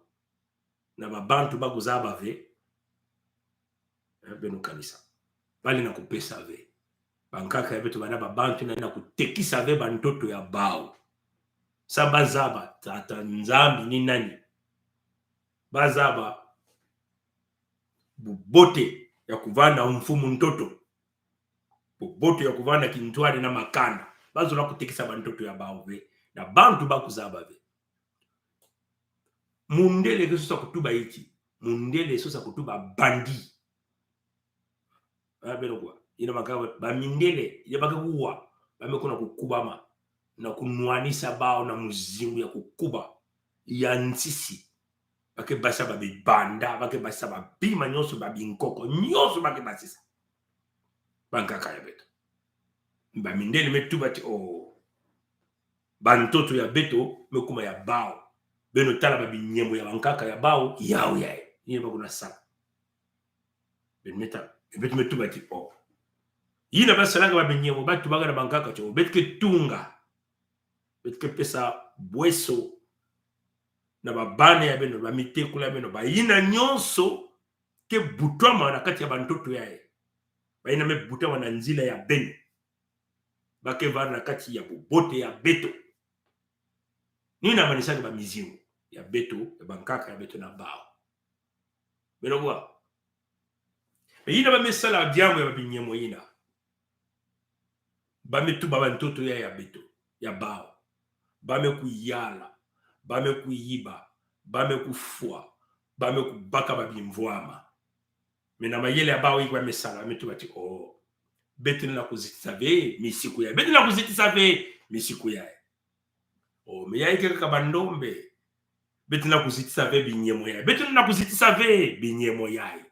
na babantu ba kuzaba ve? Eh, beno kanisa. Ba lenda kupesa ve. Bankaka ya beto bana babantu yina na kutekisa ve bantoto ya bawu. Samu ba zaba Tata Nzambi ni nani. Ba zaba bubote ya kuvanda mfumu ntoto. Bubote ya kuvanda kintwadi na makanda. Ba zola kutekisa bantoto ya bawu ve na bantu ba kuzaba ve. Mundele ke sosa kutuba inki? Mundele sosa kutuba bandit. Ah, beno kuwa. Yina makaba, bamindele, ya ba ke kuwa. Ba me kuna kukubama na kunwanisa bawu na muzingu ya kukuba, ya nsisi. Ba ke basisa ba bibanda, ba ke basisa ba bima nyonso, ba binkoko nyonso ba ke basisa bankaka ya beto. Ba mindele me tuba ti o, bantoto ya beto me kuma ya bawu. Beno tala ba binyemo ya bankaka ya bawu, yawu yayi. Yina ba kuna sala. Beno me tala, beto me tuba ti o, yina ba salaka ba binyemo, ba tubaka na bankaka ti o, beto ke tunga, beto ke pesa bweso na babana ya beno, bamitekolo ya beno, bayina nyonso ke butama na kati ya bantoto yayi. Bayina me butama na nzila ya beno, ba ke vanda na kati ya bubote ya beto. Ni yina manisaka ba mizingu ya beto, ya bankaka ya beto na bawu. Beno kuwa. Yina ba me sala diambu ya ba binyemo yina. Ba me tuba bantoto ya, ya beto, ya bawu. Ba me kuyala, ba me kuyiba, ba me kufwa, ba me kubaka ba bimvwama. Mais na mayele ya bawu yika ba me sala, ba me tuba ti o, beto lenda kuzitisa ve misiku yayi. Beto lenda kuzitisa ve misiku yayi. O, mais yayi ke kaka bandombe. Beto lenda kuzitisa ve binyemo yayi. Beto lenda kuzitisa ve binyemo yayi.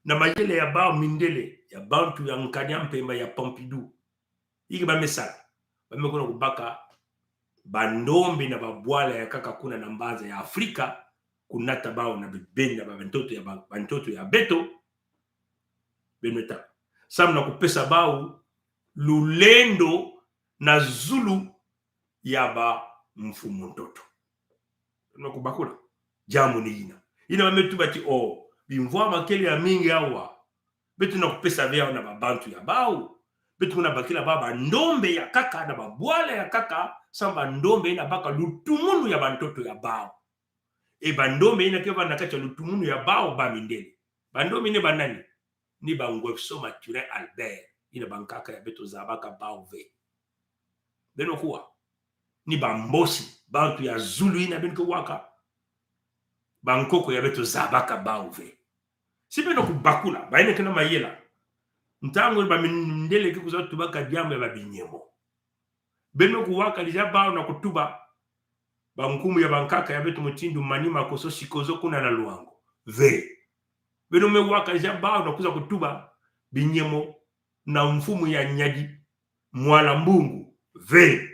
Na mayele ya bawu mindele, ya bantu ya nkani a mpemba ya Pompidou. Yika ba me sala, ba me kuna kubaka bandombe na babwala ya nkaka kuna na mbanza ya Afrika, kunata bawu na bibeni na ba, bantoto ya ba, bantoto ya beto. Beno me tala. Samu na kupesa bawu lulendo na zulu ya bamfumu ntoto. Beno kubakula. Diambu ni yina. Yina ba me tuba ti o, bimvwama kele ya mingi awa. Beto lenda kupesa ve yawu na babantu ya bawu. Beto lenda bakila bawu bandombe ya nkaka na babwala ya nkaka, samu bandombe yina baka lutumunu ya bantoto ya bawu. E bandombe yina ke vanda na kati ya lutumunu ya bawu, ba mindele. Bandombe yina ba nani? Ni ba Ngwepso Mathurin Albert, yina bankaka ya beto zabaka bawu ve. Beno kuwa. Ni ba Mbosi, bantu ya zulu yina beno ke waka. Bankoko ya beto zabaka bawu ve. Si beno kubakula, bayina ke na mayela. Ntangu ba mindele ke kwiza tubaka diambu ya ba binyemo, beno me kuwakadisa bawu na kutuba bankumbu ya bankaka ya beto mutindu Mani Makosso, Sikozo kuna na Loango? Ve. Beno me wakadisa bawu na kwiza kutuba binyemo na mfumu ya Niari, Mwala Mbungu? Ve.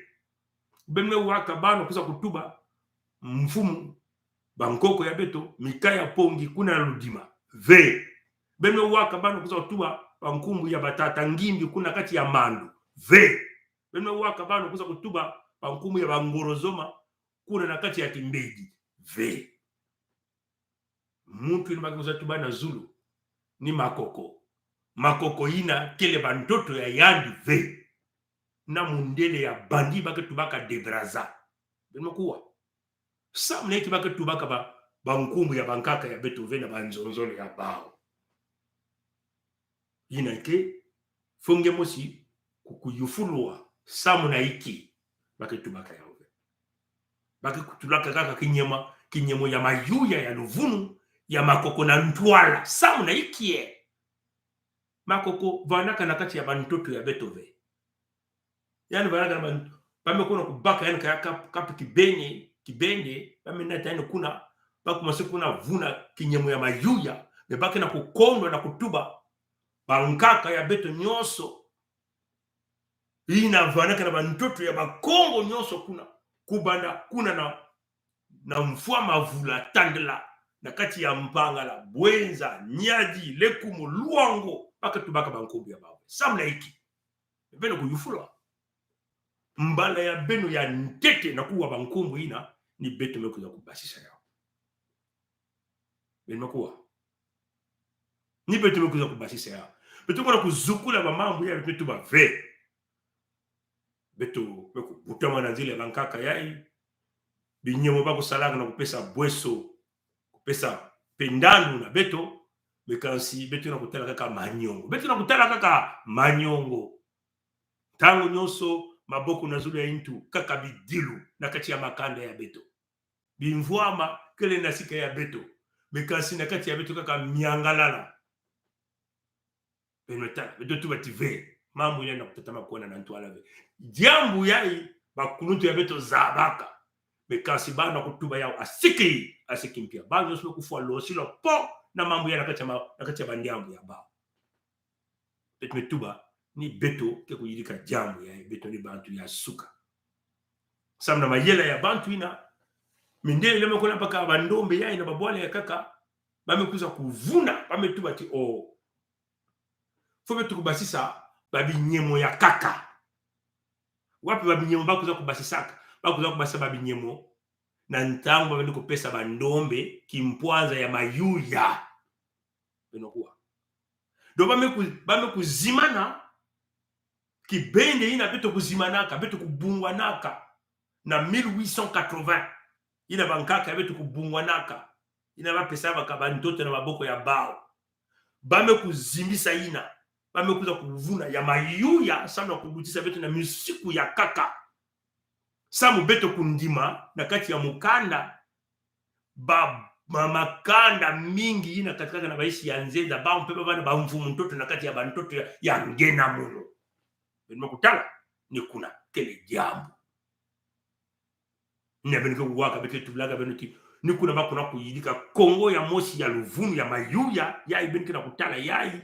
Beno me waka bawu na kwiza kutuba mfumu, bankoko ya beto, Mickaël ya Pongi kuna na Loudima? Ve. Beno me waka bawu na kwiza kutuba bankumbu ya batata Ngimbi kuna kati ya Mando? Ve. Beno me waka bawu na kwiza kutuba bankumbu ya ba Ngorozoma kuna na kati ya Kimbedi? Ve. Muntu yina ba ke kwiza tuba na zulu ni Makoko. Makoko yina kele bantoto ya yandi ve. Na mundele ya bandit ba ke tubaka de Brazza. Beno me kuwa. Samu na inki ba ke tubaka ba, bankumbu ya bankaka ya beto ve na banzonzolo ya bawu? Yina ke, faut nge mosi ku, kuyufulwa samu na inki ba ke tubaka yawu ve. Ba ke kutulaka kaka kinyemo, kinyemo ya mayuya, ya luvunu, ya Makoko na ntwala. Samu na inki e? Makoko vandaka na kati ya bantoto ya beto ve. Yandi vandaka na ban-, ba me kona kubaka yandi kaka, kapa kibeni, kibende, ba me nata yandi kuna, ba commencer kuna vuna kinyemo ya mayuya, mais ba ke na kukondwa na kutuba bankaka ya beto nyonso yina vandaka na bantoto ya Bakongo nyonso kuna, kubanda kuna na, na Mfuamavula, Tandala, na kati ya Mpangala, Bouenza, Niari, Lékoumou, Loango, ba ke tubaka bankumbu ya bawu ve. Samu na inki? Beno kuyufula. Mbala ya beno ya ntete na kuwa bankumbu yina, ni beto me kwiza kubasisa yawu. Beno me kuwa. Ni beto me kwiza kubasisa yawu. Beto kona kuzukula bamambu ya beto me tuba ve. Beto me kubutama na nzila ya bankaka yayi. Binyemo ba kusalaka na kupesa bweso, kupesa mpe ndandu na beto, mais kansi beto na kutala kaka manyongo. Beto na kutala kaka manyongo. Ntangu nyonso maboko na zulu ya yintu, kaka bidilu na kati ya makanda ya beto. Bimvwama kele na sika ya beto, mais kansi na kati ya beto kaka miangalala. Beno tala, beto tuba ti ve. mambu yina na kutatama kwenda na ntwala ve. Diambu yayi, bakuluntu ya beto zabaka. Mais kansi bana kutuba yau asiki, asiki mpia. Bana nyonso kufwa losilo po na mambu ya na kati ya ma-, na kati ya bandiambu ya bau. Beto me tuba, ni beto ke kuyirika diambu yayi, beto ni bantu ya suka. Samu na mayela ya bantu yina, mindele me kona baka bandombe yayi na babwala ya kaka, ba me kwiza kuvuna, ba me tuba ti o. Faut beto kubasisa babinyemo ya kaka. Wapi babinyemo ba kwiza kubasisaka? Ba kwiza kubasisa babinyemo na ntangu ba me kupesa bandombe kimpwanza ya mayuya. Beno kuwa. Donc ba me ku-, ba me kuzimana kibende yina beto kuzimanaka, beto kubungwanaka na mille huit cent quatre-vingts. Yina bankaka ya beto kubungwanaka, yina ba pesabaka bantoto na maboko ya bau. Ba me kuzimbisa yina, ba me kwiza kuvuna ya mayuya, samu na kulutisa beto na musiku ya kaka. Samu beto kundima na kati ya mukanda, ba, ma-, makanda mingi yina katikaka na baisi ya nzenza, bau mpe ba bana bamfumu ntoto na kati ya bantoto ya, ya nge na munu. Beno me kutala, ni kuna kele diambu. Ni beno ke kuwaka, beto tublaka beno ti, ni kuna ba kuna kuyirika Kongo ya mosi ya luvunu ya mayuya, yayi beno ke na kutala yayi.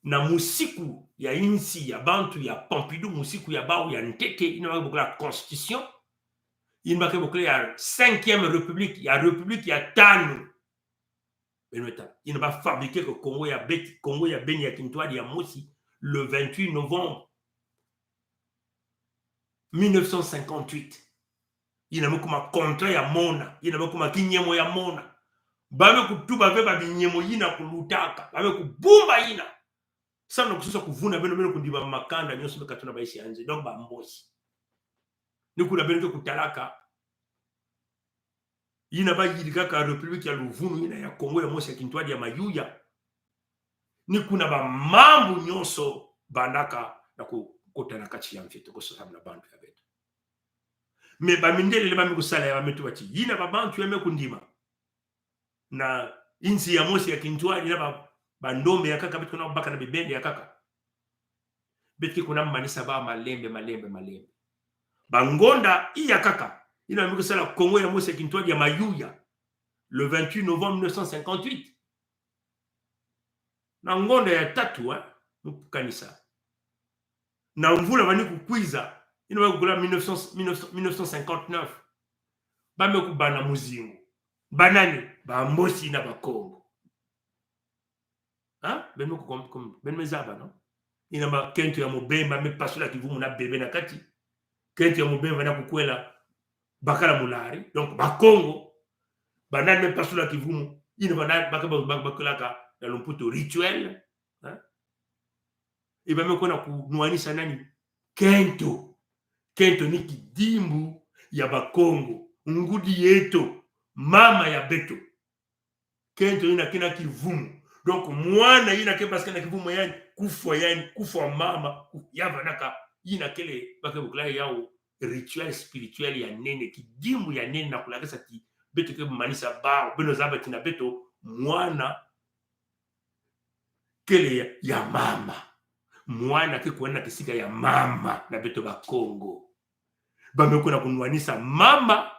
Na musiku ya insi ya bantu ya Pompidou, musiku ya bau ya ntete, yina ba ke bokila constitution, yina ba ke bokila ya cinquième république, ya république ya tanu. Beno me tala, yina ba fabriquer que Kongo ya beti, Kongo ya beni ya kintwadi ya mosi, le vingt-huit novembre mille neuf cent cinquante-huit. Yina me kuma contrat ya mona, yina me kuma kinyemo ya mona. Ba me kutuba ve babinyemo yina kulutaka, ba me kubumba yina. Samu na kusosa kuvuna beno, beno kundima makanda nyonso me katu na baisi ya nze, donc ba Mbosi. Ni kuna beno ke kutalaka yina ba yirikaka République ya luvunu yina ya Kongo ya mosi ya kintwadi ya mayuya. Ni kuna bamambu nyonso bandaka na ku-, kukota na kati ya mfeto kusosa na bantu ya beto. Mais bamindele le ba me kusala ya, ba me tuba ti yina babantu ya me kundima na insi ya mosi ya kintwadi na ba, bandombe ya kaka beto ke na kubaka na bibende ya kaka, beto ke kuna manisa bau malembe, malembe, malembe. Bangonda iya kaka, yina me kusala Kongo ya mosi ya kintwadi ya mayuya, le vingt-huit novembre mille neuf cent cinquante-huit. Na ngonda ya tatu, eh, mu kanisa. Na mvula vani kukwiza, yina ba kukula mille neuf cents, mille neuf cents, mille neuf cent cinquante-neuf. Ba me kubana muzingu. Banani? Ba Mbosi na Bakongo. Hein? Beno me ku-, kom-, kom-, beno me zaba, non? Yina ba kento ya Mubemba me pasula kivumu na bebe na kati. Kento ya Mubemba na kukwela bakala mulari. Donc, Bakongo. Banani me pasula kivumu? Yina banani ba ke ba-, ba-, bakwelaka na lumputu rituel. Hein? E ba me kwenda kunwanisa nani? Kento. Kento ni kidimbu ya Bakongo. Ngudi yeto. Mama ya beto. Kento yina kina kivumu. Donc, mwana yina ke basika na kivumu ya yandi, kufwa ya yandi, kufwa mama, ku-, ya vandaka, yina kele, ba ke bokila yau rituel spirituel ya nene, kidimbu ya nene na kulakisa ti beto ke manisa bau, beno zaba ti na beto, mwana kele ya, ya mama. Mwana ke kwenda kisika ya mama na beto Bakongo. Ba me kwenda kunwanisa mama,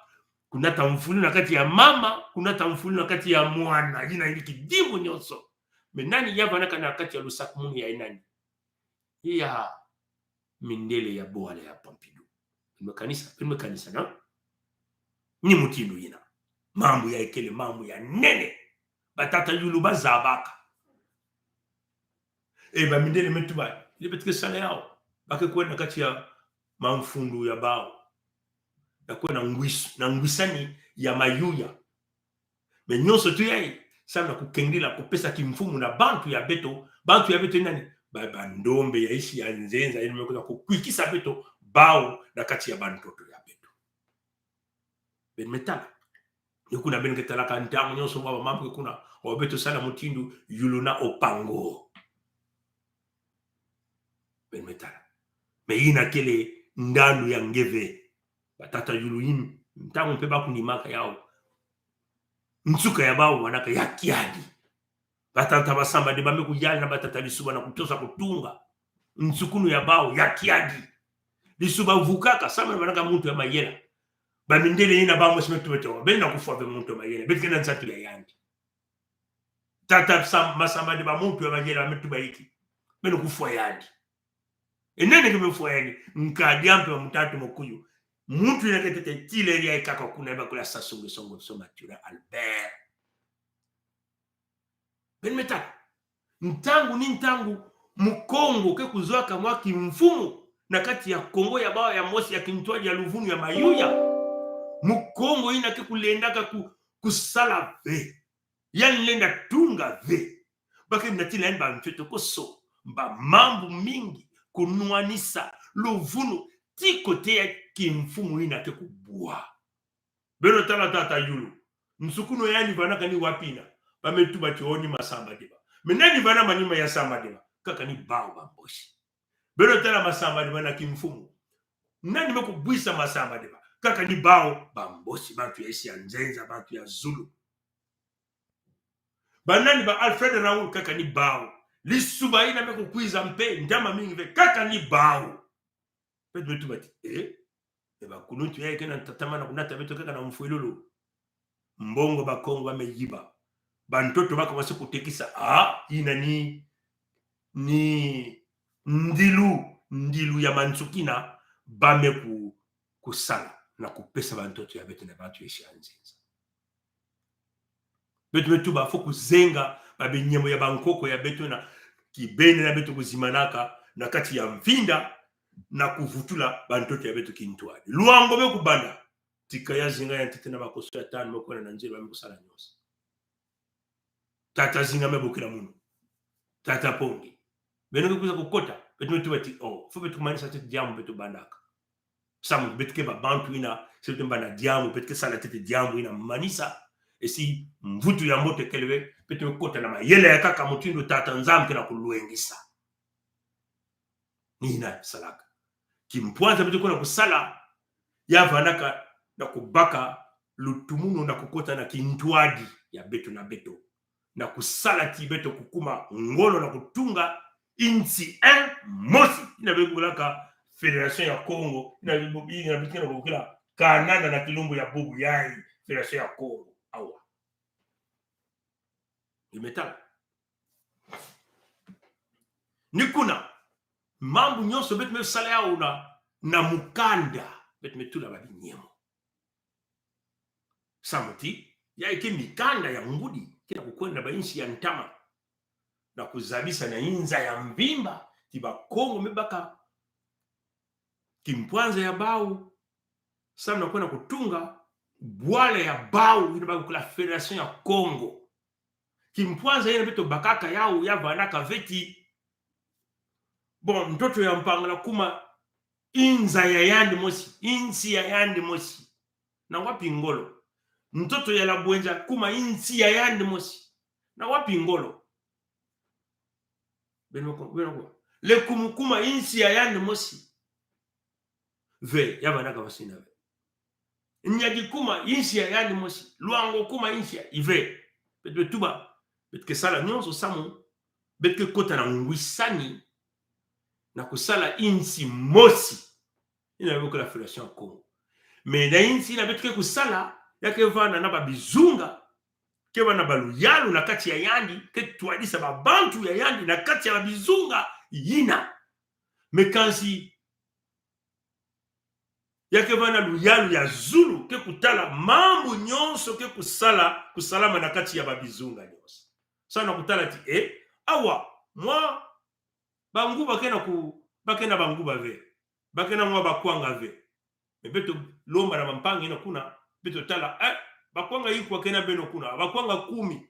kunata mfulu na kati ya mama, kunata mfulu na kati ya mwana, yina yina kidimbu nyonso. Mais nani ya vandaka na kati ya lusakumunu ya nani? Ya mindele ya bwala ya Pompidou. Beno me kanisa, beno me kanisa, non? Ni mutindu yina. Mambu yayi kele mambu ya nene. Batata yulu ba zabaka. E bamindele me tuba, yina beto ke sala yau. Ba ke kwenda na kati ya mamfundu ya bau. Na kwenda ngwis-, na ngwisani ya mayuya. Mais nyonso tu yayi, samu na kukengila, kupesa kimfumu na bantu ya beto, bantu ya beto nani? Ba, bandombe ya insi ya nzenza, yina me kwenda kukwikisa beto, bau na kati ya bantoto ya beto. Beno me tala. Ni kuna beno ke talaka ntangu nyonso baba mambu ke kuna, o beto sala mutindu, yulu na opango. Beno me tala. Mais yina kele ndandu ya nge ve. Batata yulu yina, ntangu mpe ba kunimaka yau, nsuka ya bau wanaka ya kiadi. Batata Basamba Deba me kuyala na batata Lissouba na kutosa kutunga nsukunu ya bau ya kiadi. Lissouba vukaka, samu na bana ka muntu ya mayela. Bamindele yina bamosi me tuba ti, beno kufwa ve muntu ya mayela. Beto ke na nsatu ya yandi. Tata Sam-, Masamba Deba muntu ya mayela, me tuba iki. Beno kufwa yandi. E nani ke me fwa yandi? Nkadi a mpe wa mutatu mukuyu. Muntu yina ke tete tile ria ikaka kuna, yabakula Sassou Nguesso Ngoviso Mathurin Albert. Beno me tala. Ntangu ni ntangu, Mukongo ke kuzwaka mwa kimfumu na kati ya Kongo ya bau ya mosi, ya kintwadi, ya luvunu, ya mayuya. Mukongo yina ke kulendaka ku-, kusala ve. Yandi lenda tunga ve. Ba ke natila yandi ba ntwetokoso, ba mambu mingi, kunwanisa luvunu, ti kote ya kimfumu yina ke kubwa. Beno tala tata Youlou. Nsukunu ya yandi vandaka ni wapi yina? Ba me tuba ti o ni Masamba Deba. Mais nani vana manima ya Samba Deba? Kaka ni bau Bamboshi. Beno tala Masamba Deba na kimfumu. Nani me kubwisa Masamba Deba? Kaka ni bau Bamboshi, bantu ya isi ya nzenza, bantu ya zulu. Ba nani? Ba Alfred Raoul, kaka ni bau. Lissouba yina me kukwiza mpe ntama mingi ve, kaka ni bau. Beto me tuba ti, eh? E bakuluntu yayi ke na tatamana kunata beto kaka na mfwilulu. Mbongo Bakongo ba me yiba. Bantoto ba commencer kutekisa. Ah, yina ni, ni ndilu, ndilu ya mansukina ba me ku-, kusala na kupesa bantoto ya beto na bantu ya isi ya nzenza. Beto me tuba, faut kuzenga ba binyemo ya bankoko ya beto na kibeni na beto kuzimanaka na kati ya mfinda, na kuvutula bantoto ya beto kintwadi. Loango me kubanda, tika ya zinga ya ntete na bakoso ya tanu me kwenda na nzila, ba me kusala nyonso. Tata Zinga me bokila munu. Tata Pongi. Beno ke kwiza kukota, beto me tuba ti, oh, faut beto kumanisa ntete diambu beto bandaka. Samu beto ke ba bantu yina, si beto mbanda diambu, beto ke sala ntete diambu yina manisa. E si mvutu ya mbote kele ve, beto me kota na mayela ya nkaka mutindu Tata Nzambi ke na kulwengisa. Ni yina salaka. Kimpwanza beto ke na kusala, ya vandaka na kubaka lutumunu na kukota na kintwadi ya beto na beto. Na kusala ti beto kukuma ngolo na kutunga insi, eh, mosi. Yina be kubokilaka Fédération ya Kongo, yina be, yina be ke na kubokila Kanana na kilumbu ya bubu yayi, Fédération ya Kongo. Awa. Ni me tala. Ni kuna, mambu nyonso beto me sala yawu na, na mukanda, beto me tula ba binyemo. Samu ti, yayi ke mikanda ya ngudi, ke na kukwenda na ba insi ya ntama. Na kuzabisa na inza ya mvimba, ti Bakongo me baka kimpwanza ya bau, samu na kwenda kutunga bwala ya bau, yina ba ke bokila Fédération ya Kongo. Kimpwanza yina beto bakaka yawu ya vandaka ve ti, bon, ntoto ya Mpangala kuma inza ya yandi mosi, insi ya yandi mosi. Na wapi ngolo? Ntoto ya Labwenza kuma insi ya yandi mosi. Na wapi ngolo? Beno ko-, beno ko-. Lékoumou kuma insi ya yandi mosi. Ve, ya vandaka basi yina ve. Niari kuma insi ya yandi mosi. Loango kuma insi ya, i ve. Beto me tuba, beto ke sala nyonso samu beto ke kota na ngwisani na kusala insi mosi. Yina be bokila Fédération ya Kongo. Mais na insi yina beto ke kusala, ya ke vanda na ba bizunga, ke vanda na ba luyalu na kati ya yandi, ke twadisa ba bantu ya yandi na kati ya ba bizunga yina. Mais kansi, ya ke vanda na luyalu ya zulu, ke kutala mambu nyonso ke kusala, kusalama na kati ya ba bizunga nyonso. Samu na kutala ti, eh, awa, mwa banguba ke na ku-, ba ke na banguba ve. Ba ke na mwa bakwanga ve. Mais beto lomba na bampangi na kuna, beto tala, eh, bakwanga ikwa ke na beno kuna? Bakwanga kumi.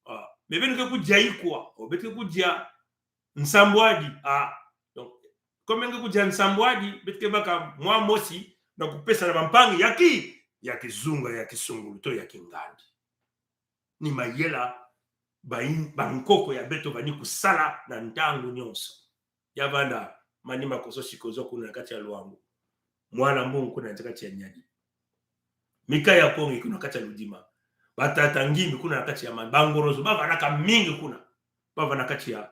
Ah, mais beno ke kudia ikwa? Oh, beto ke kudia nsambwadi. Ah, donc, comme nge kudia nsambwadi, beto ke baka mwa mosi na kupesa na bampangi ya ki-, ya kizunga, ya kisungulu, to ya kingandi. Ni mayela ba in-, bankoko ya beto bani kusala na ntangu nyonso. Ya vanda, manima koso sikozo kuna na kati ya Loango. Mwana Mbungu kuna na kati ya Niari. Mika ya Kongi kuna kati ya Loudima. Batata ngimbi kuna na kati ya ma-, bangorozo, bavanda ka mingi kuna. Bavanda na kati ya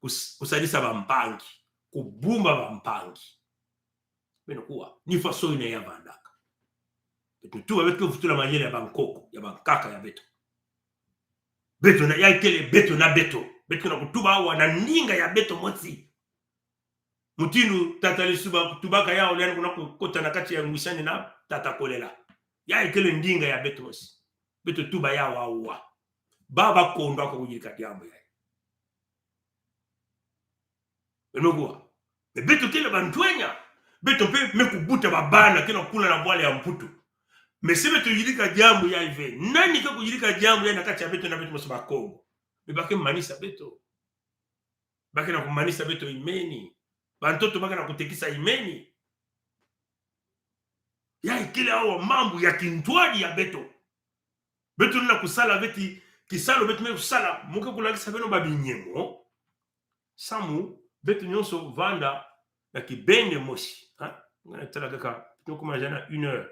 kus-, kusalisa bampangi, kubumba bampangi. Beno kuwa, ni façon ina ya vandaka. Beto tuba, beto ke vutula mayele ya bankoko, ya bankaka ya beto. Beto na, ya ikele beto na beto. Beto na kutuba awa na ndinga ya beto mosi. Mutindu tata Lissouba kutubaka yawu, yandi kuna kukota na kati ya ngwisani na tata Kolela. Ya ikele ndinga ya beto mosi. Beto tuba yawu awa. Baba kondwa ko kuyirika diambu yayi. Beno kuwa. Mais beto kele bantwenya. Beto mpe me kubuta babana ke na kukula na bwala ya Mputu. Mais si beto yirika diambu yayi ve, nani ke kuyirika diambu yayi na kati ya beto na beto mosi Bakongo? Mais ba ke manisa beto. Ba ke na kumanisa beto imeni. Bantoto ba ke na kutekisa imeni. Ya ikele awa mambu ya kintwadi ya beto. Beto lenda kusala ve ti kisalu beto me kusala, mu ke kulakisa beno babinyemo. Samu beto nyonso vanda na kibende mosi. Ha? Nga na tala kaka, beto kuma déjà na une heure.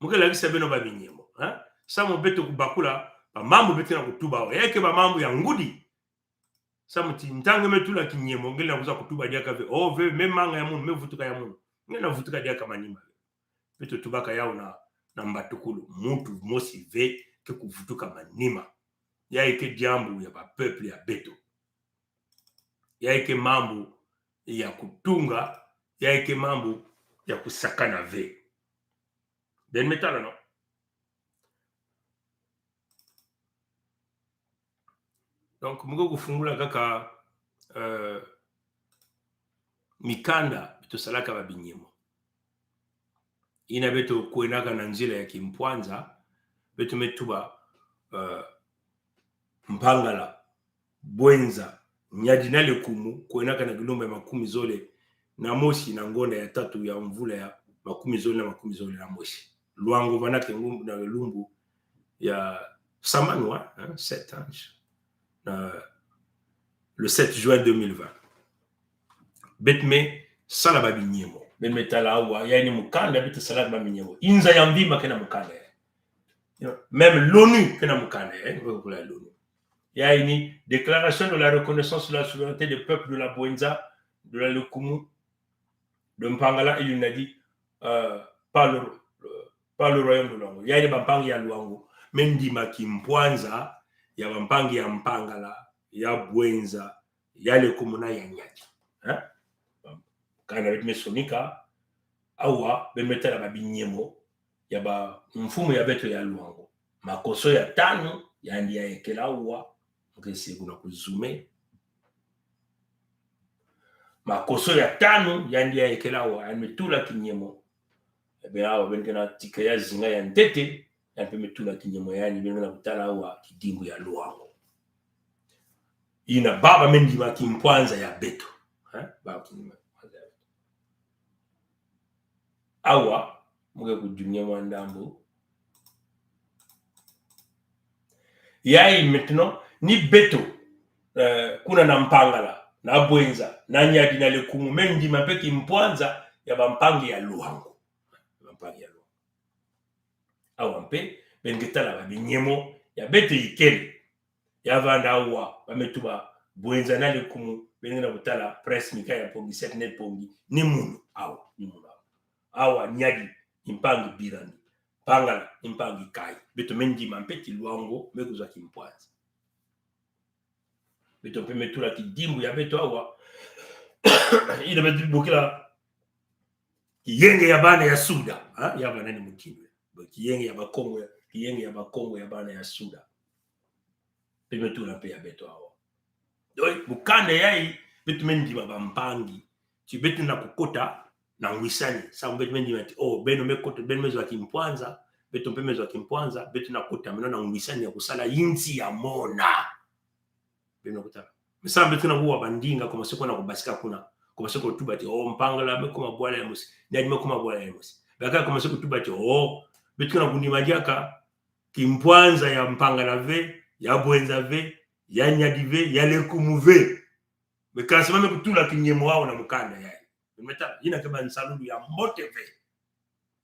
Mu ke lakisa beno babinyemo. Ha? Samu beto kubakula bamambu beto na kutuba awa. Ya ke bamambu ya ngudi. Samu ti ntangu me tula kinyemo, nge lenda kwiza kutuba diaka ve, oh, ve, me manga ya munu, me vutuka ya munu. Nge na vutuka diaka manima. Beto tubaka yawu na, na mbatukulu, muntu mosi ve ke kuvutuka manima. Ya ke diambu ya ba peuple ya beto. Ya ke mambu ya kutunga, ya ke mambu ya kusakana ve. Beno me tala, non? Donc, mu ke kufungula kaka, euh, mikanda, beto salaka babinyemo. Ina beto kwendaka na nzila ya kimpwanza, beto me tuba, euh, Mpangala, Bouenza, Niari na Lékoumou, kwendaka na kilumbu ya makumi zole na mosi na ngonda ya tatu ya mvula ya makumi zole na makumi zole na mosi. Loango vandaka ngum-, na lumbu ya sambanu, hein, sept ans. Na le sept juin deux mille vingt. Beto me sala babinyemo. Beno me tala awa, yayi ni mukanda, beto salaka babinyemo. Inza ya mvimba ke na mukanda yayi. You know, même l'ONU ke na mukanda yayi, eh, kula l'ONU. Yayi ni Déclaration de la reconnaissance de la souveraineté des peuples de la Bouenza, de la Lékoumou, de Mpangala, et du Niari, euh, par le, par le royaume de Loango. Yayi ni bampangi ya Loango me ndima kimpwanza ya bampangi ya Mpangala, ya Bouenza, ya Lékoumou na ya Niari. Hein? Kana beto me sonika, awa, beno me tala babinyemo ya bamfumu ya beto ya Loango. Makoso ya tanu, yandi ya yekela awa, mu ke se kuna ku zoom. Makoso ya tanu, yandi ya yekela awa, yandi me tula kinyemo. Ebe awa, beno ke na tika ya zinga ya ntete, yandi mpe me tula kinyemo ya yandi, beno ke na kutala awa, kidimbu ya Loango. Ina baba me ndima kimpwanza ya beto. Hein? Baba me ndima kimpwanza ya beto. Awa, mu ke kudunia mwa ndambu. Yayi maintenant, ni beto, euh, kuna na Mpangala, na Bouenza, na Niari, na Lékoumou, me ndima mpe kimpwanza ya bampangi ya Loango. Bampangi ya Loango. Awa mpe, beno ke tala babinyemo ya beto ikele. Ya vanda awa, ba me tuba Bouenza na Lékoumou, beno ke na kutala Prince Mickaël Mpongi, Sepinel Mpongi, ni munu awa, ni munu awa. Awa Niari, ni mpangi Birani. Mpangala, ni mpangi Kayi. Beto me ndima mpe ti Loango, me kuzwa kimpwanza. Beto mpe me tula kidimbu ya beto awa. Ina beto bokila kiyenge ya bana ya Suda, ha? Ya bana ni mutindu. Bo kiyenge ya Bakongo ya, kiyenge ya Bakongo ya bana ya Suda. Mpe me tula mpe ya beto awa. Donc, mukanda yayi, beto me ndima bampangi. Ti beto na kukota na ngwisani. Samu beto me ndima ti, oh, beno me kota, beno me zwa kimpwanza, beto mpe me zwa kimpwanza, beto na kota mino na ngwisani ya kusala insi ya mona. Beno kota. Misa beto na kuwa bandinga, commencer kuna kubasika kuna. Commencer kutuba ti, oh, Mpangala me kuma bwala ya mosi. Niari me kuma bwala ya mosi. Bakaka commencer kutuba ti, oh, beto na kundima diaka kimpwanza ya Mpangala ve, ya Bouenza ve, ya Niari ve, ya Lékoumou ve. Mais kansi ba me kutula kinyemo awa na mukanda yayi. Beno me tala, ina ke bansalulu ya mbote ve.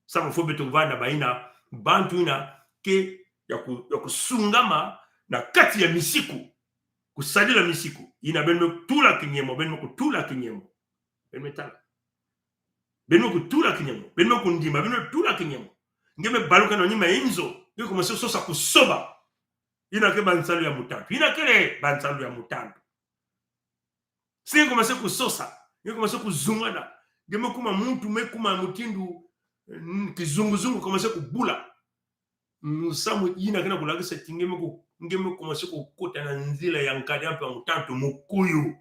Samu faut beto vanda ba ina, bantu ina, ke ya ku-, ya kusungama na kati ya misiku. Kusadila misiku. Yina beno me tula kinyemo, beno me kutula kinyemo. Beno me tala. Beno me kutula kinyemo. Beno me kundima, beno me tula kinyemo. Nge me baluka na nima inzo, nge commencer sosa kusoba. Yina ke bansalu ya mutantu. Yina kele bansalu ya mutantu. Si nge commencer kusosa, nge commencer kuzungana, nge me kuma muntu, me kuma mutindu, mm, kizunguzungu, commencer kubula. Mm, samu yina ke na kulakisa ti nge me ku-, nge me commencer kukota na nzila ya nkadi ya mpe ya mutantu mukuyu.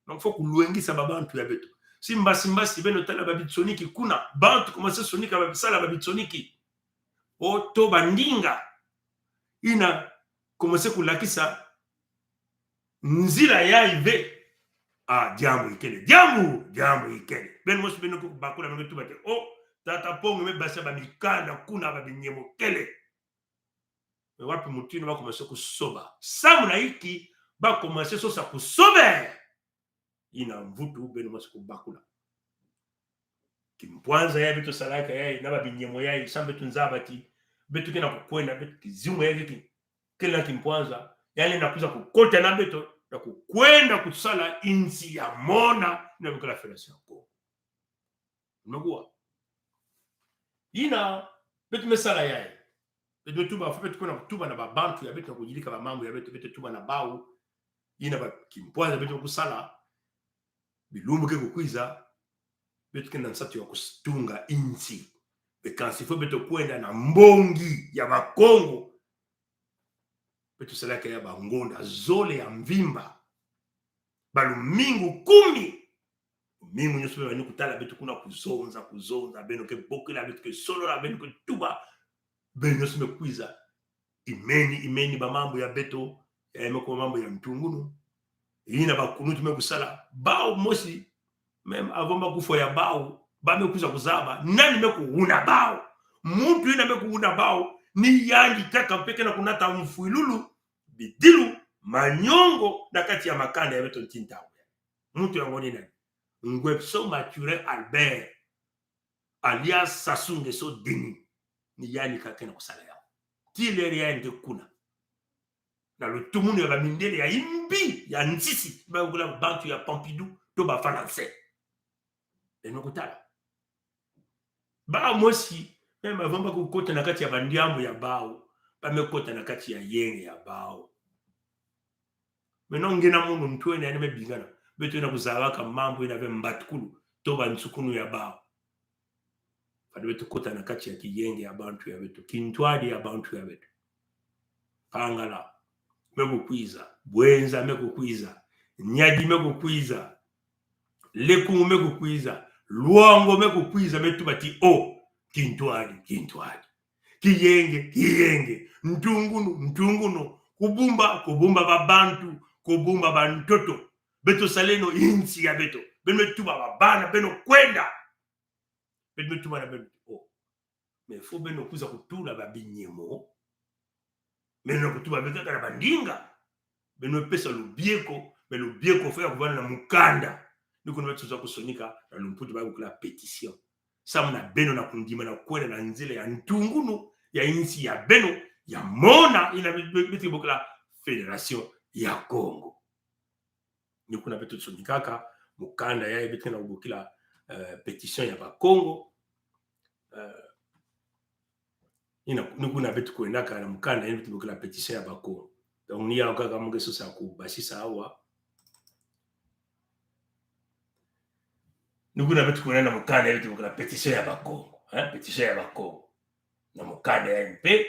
Donc, faut kulwengisa babantu ya beto. Si mbasi mbasi, beno tala babitsoniki kuna, bantu commencer sonika ba-, sala babitsoniki. O to bandinga. Yina commencer kulakisa nzila yayi ve. Ah, diambu ikele. Diambu, diambu ikele. Beno mosi beno kubakula, beno tuba ti: "Oh, tata Pongo me basa bamikanda kuna, babinyemo kele." Mais wapi mutindu ba commencer kusoba? Samu na inki ba commencer sosa kusoba? Yina mvutu beno mosi kubakula. Kimpwanza yayi beto salaka yayi, na babinyemo yayi, samu beto nzaba ti beto ke na kukwenda, beto kizingu yayi ki-, kele na kimpwanza, yandi na kwiza kukota na beto, na kukwenda kusala insi ya mona, yina bokila Fédération ya Kongo. Makuwa. Yina, beto me sala yayi. Beto me tuba, faut beto kwenda kutuba na babantu ya beto na kuyirika bamambu ya beto, beto tuba na bawu. Yina ba kimpwanza beto kusala. Bilumbu ke kukwiza, beto ke na nsatu ya kutunga insi. Mais kansi faut beto kwenda na mbongi ya Bakongo. Beto salaka ya bangonda zole ya mvimba. Balumingu kumi. Lumingu nyonso beno ni kutala beto kuna kuzonza, kuzonza, beno ke bokila, beto ke solola, beno ke tuba, beno nyonso me kwiza. Imeni, imeni bamambu ya beto, ya me kuma mambu ya ntungunu. Yina bakuluntu me kusala, bawu mosi, même avant bakufwa ya bawu, ba me kwiza kuzaba nani me kuwuna bawu. Muntu yina me kuwuna bawu, ni yandi kaka mpe ke na kunata mfwilulu, bidilu, manyongo na kati ya makanda ya beto nti ntangu. Muntu yango ni nani? Ngwebiso Mathurin Albert, alias Sassou Nguesso Denis. Ni yandi kaka ke na kusala yawu. Ti l'heure yayi nge kuna. Na lutumunu ya bamindele ya imbi, ya nsisi, ba kula bantu ya Pompidou, to ba Falanse. Beno kutala. Bawu mosi, même avant bakukota na kati ya bandiambu ya bawu, ba me kota na kati ya yenge ya bawu. Maintenant nge na munu ntwenia yandi me bingana, beto na kuzabaka mambu yina ve mbatukulu, to bansukunu ya bawu. Fade beto kota na kati ya kiyenge ya bantu ya beto, kintwadi ya bantu ya beto. Mpangala me kukwiza, Bouenza me kukwiza, Niari me kukwiza, Lékoumou me kukwiza, Loango me kukwiza, me tuba ti: "Oh, kintwadi, kintwadi. Kiyenge, kiyenge. Ntungunu, ntungunu. Kubumba, kubumba babantu, kubumba bantoto. Beto saleno insi ya beto." Beno me tuba babana, beno kwenda. Beto me tuba na beno: "Oh." Mais faut beno kwiza kutula babinyemo. Beno kutuba beka kaka na bandinga. Beno pesa lubieko, mais lubieko faut ya kuvanda na mukanda. Ni kuna beto kwiza kusonika, na lumputu ba bokila pétition. Samu na beno na kundima na kwenda na nzila ya ntungunu ya insi ya beno, ya mona, yina be-, be-, beto bokila Fédération ya Kongo. Ni kuna beto sonikaka mukanda yayi beto ke na kubokila, eh, pétition ya Bakongo. Eh, ni na, ni kuna beto kwendaka na mukanda yayi beto bokila pétition ya Bakongo. Donc, ni yawu kaka mu nge sosa kubasisa awa. Ni kuna beto kwenda na mukanda yayi beto bokila pétition ya Bakongo, hein, pétition ya Bakongo. Na mukanda yayi mpe,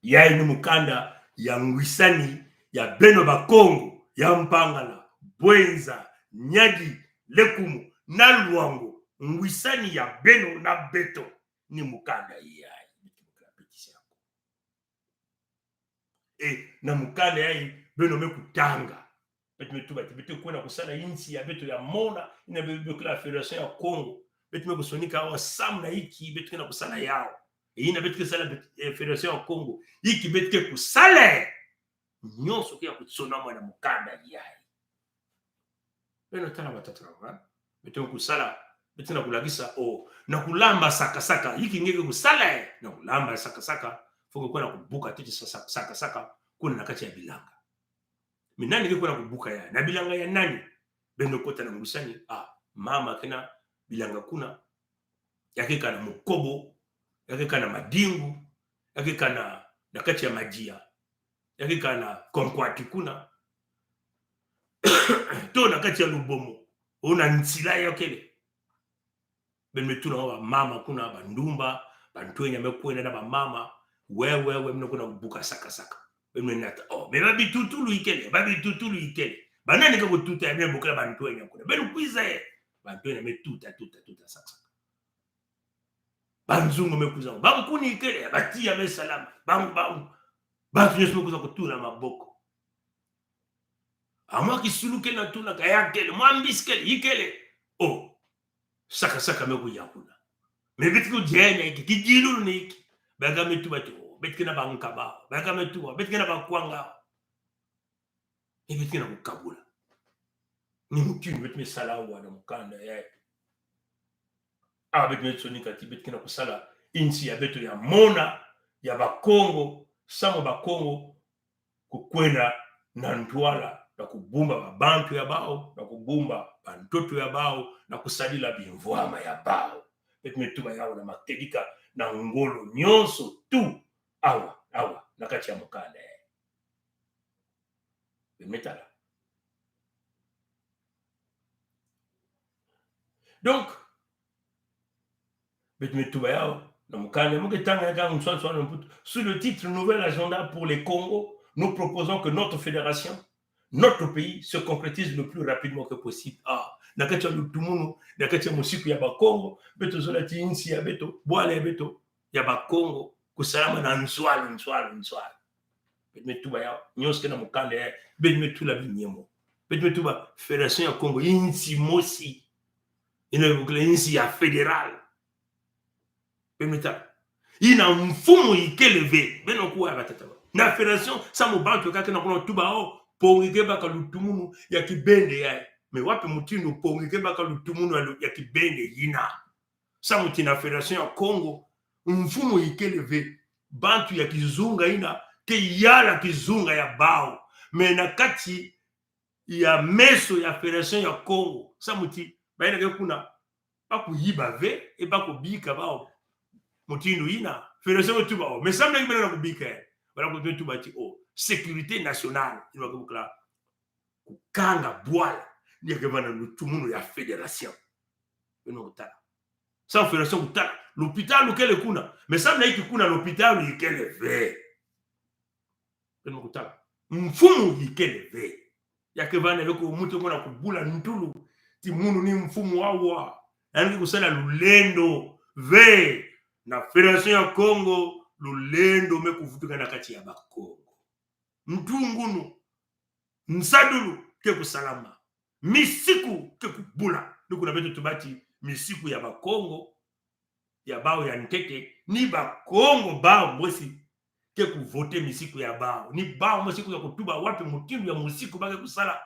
yayi ni mukanda ya ngwisani ya beno Bakongo, ya Mpangala, Bouenza, Niari, Lékoumou, na Loango, ngwisani ya beno na beto, ni mukanda yayi. E, na mukanda yayi, beno me kutanga. Beto me tuba ti beto kwenda kusala insi ya beto ya mona, yina be-, bokila Fédération ya Kongo. Beto me kusonika awa samu na inki beto ke na kusala yawu. E yina beto ke sala bet-, eh, Fédération ya Kongo. Inki beto ke kusala. Nyonso ke ya kusonama na mukanda yayi. Beno tala batata, hein? Beto kusala Beto ke na kulakisa, o, na kulamba saka-saka, inki nge ke kusala e, na kulamba saka-saka, faut que kwenda kubuka tete sa-, sa-, saka-saka, kuna na kati ya bilanga. Mais nani ke kwenda kubuka ya, na bilanga ya nani? Beno kota na ngusani, ah, mama ke na bilanga kuna, ya keka na mukobo, ya keka na madingu, ya keka na, na kati ya madia, ya keka na konkwati kuna, to na kati ya lubomo, o na nsila ya kele. Beno me tula ba mama kuna, ba ndumba, ba ntwenya me kwenda na ba mama, we, we, we, beno kwenda kubuka saka-saka. Beno me nata, o, mais ba bitutulu ikele, ba bitutulu ikele. Ba nani ke kututa ya, beno bokela ba ntwenya kuna. Beno kwiza e, ba ntwenya me tuta, tuta, tuta saka-saka. Ba nzungu me kwiza, ba nkuni ikele, ba tiya me salama, ba, ba, bantu nyonso me kwiza kutula maboko. A mwa kisulu kele na tula ka ya kele, mwa mbisi kele, ikele. O, saka-saka me kuya kuna. Mais beto ke kujena inki, kidilulu ni inki. Ba ka me tuba ti, o, beto ke na ba nkaba, ba ka me tuba, beto ke na ba kwanga. E beto ke na kukabula. Ni mutindu beto me sala awa na mukanda yayi. A beto me sonika ti beto ke na kusala insi ya beto ya mona, ya Bakongo, samu Bakongo kukwenda na ntwala, na kubumba ba bantu ya bawu, na kubumba ba ntoto ya bawu, na kusadila bimvwama ya bawu. Beto me tuba yawu na makedika, na ngolo nyonso tu, awa, awa, na kati ya mukanda yayi. Beno me tala. Donc, beto me tuba yawu na mukanda, mu ke tanga ya ka nswanswanu mputu. Sous le titre Nouvel agenda pour le Kongo, nous proposons que notre fédération, notre pays se concrétise le plus rapidement que possible. Ah, na kati ya lutumunu, na kati ya musiku ya Bakongo, beto zola ti insi ya beto, bwala ya beto, ya Bakongo, kusalama na nswalu, nswalu, nswalu. Beto me tuba yawu, nyonso ke na mukanda yayi, beto me tula binyemo. Beto me tuba, Fédération ya Kongo, insi mosi. Yina bokila insi ya fédéral. Beto me tala. Yina mfumu ikele ve, beno kuwa batata ba. Na fédération, samu bantu kaka na kuna tuba, o, pongi ke baka lutumunu ya kibende yayi. Mais wapi mutindu pongi ke baka lutumunu ya lu-, ya kibende yina? Samu ti na Fédération ya Kongo, mfumu ikele ve, bantu ya kizunga yina ke yala kizunga ya bawu. Mais na kati ya meso ya Fédération ya Kongo, samu ti bayina ke kuna, ba kuyiba ve, e ba kubika bawu mutindu yina. Fédération me tuba o, mais samu na ki bena na kubika e, bala kutuba ti o, sécurité nationale, yina ba ke bokila kukanga bwala, ni ya ke vanda lutumunu ya fédération. Beno kutala. Samu fédération kutala, lupitalu kele kuna, mais samu na inki kuna lupitalu ikele ve? Beno kutala. Mfumu ikele ve. Ya ke vanda ve ko muntu ke na kubula ntulu ti munu ni mfumu awa. Yandi ke kusala lulendo ve. Na Fédération ya Kongo, lulendo me kuvutuka na kati ya Bakongo. Ntungunu, nsadulu ke kusalama. Misiku ke kubula. Ni kuna beto tuba ti misiku ya Bakongo, ya bawu ya ntete, ni Bakongo bawu mosi ke kuvote misiku ya bawu. Ni bawu mosi kwiza kutuba wapi mutindu ya musiku ba ke kusala.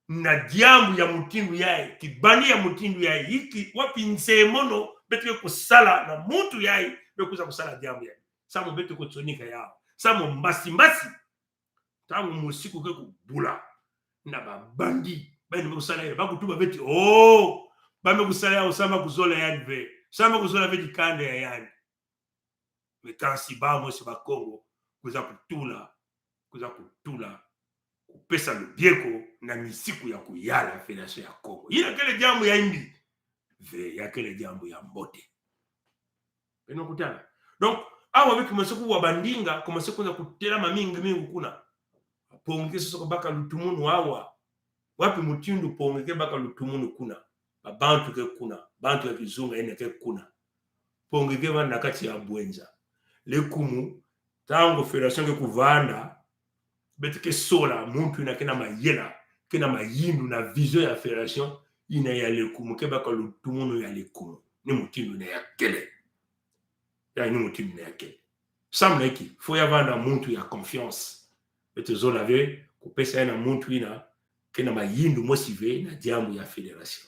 Na diambu ya mutindu yayi, kibandi ya mutindu yayi, inki, wapi nsemono beto ke kusala na muntu yayi, be kwiza kusala diambu yayi. Samu beto kusonika yawu. Samu mbasi-mbasi, ntangu musiku ke kubula, na ba bandit bayina me kusala yawu, ba kutuba ve ti, o, ba me kusala yawu, samu ba kuzola yandi ve, samu ba kuzola ve dikanda ya yandi. Mais kansi bawu mosi Bakongo, kwiza kutula, kwiza kutula, kupesa lubieko na misiku ya kuyala Fédération ya Kongo. Yina kele diambu ya yimbi ve, ya kele diambu ya mbote. Beno kutala. Donc, awa be commencé kuwa bandinga, commencé kwiza kutelama mingi-mingi kuna. Pongi ke sosa ko baka lutumunu awa. Wapi mutindu pongi ke baka lutumunu kuna? Ba bantu ke kuna, bantu ya kizunga yina ke kuna. Pongi ke vanda na kati ya bwenza. Lekumu, ntangu Fédération ke kuvanda, beto ke sola muntu yina ke na mayela, ke na mayindu na vision ya Fédération, yina ya Lekumu, ke baka lutumunu ya Lekumu. Ni mutindu yina ya kele. Ya ni mutindu yina ya kele. Samu na inki, faut ya vanda muntu ya confiance. Beto zola ve kupesa ya na muntu yina ke na mayindu mosi ve na diambu ya fédération.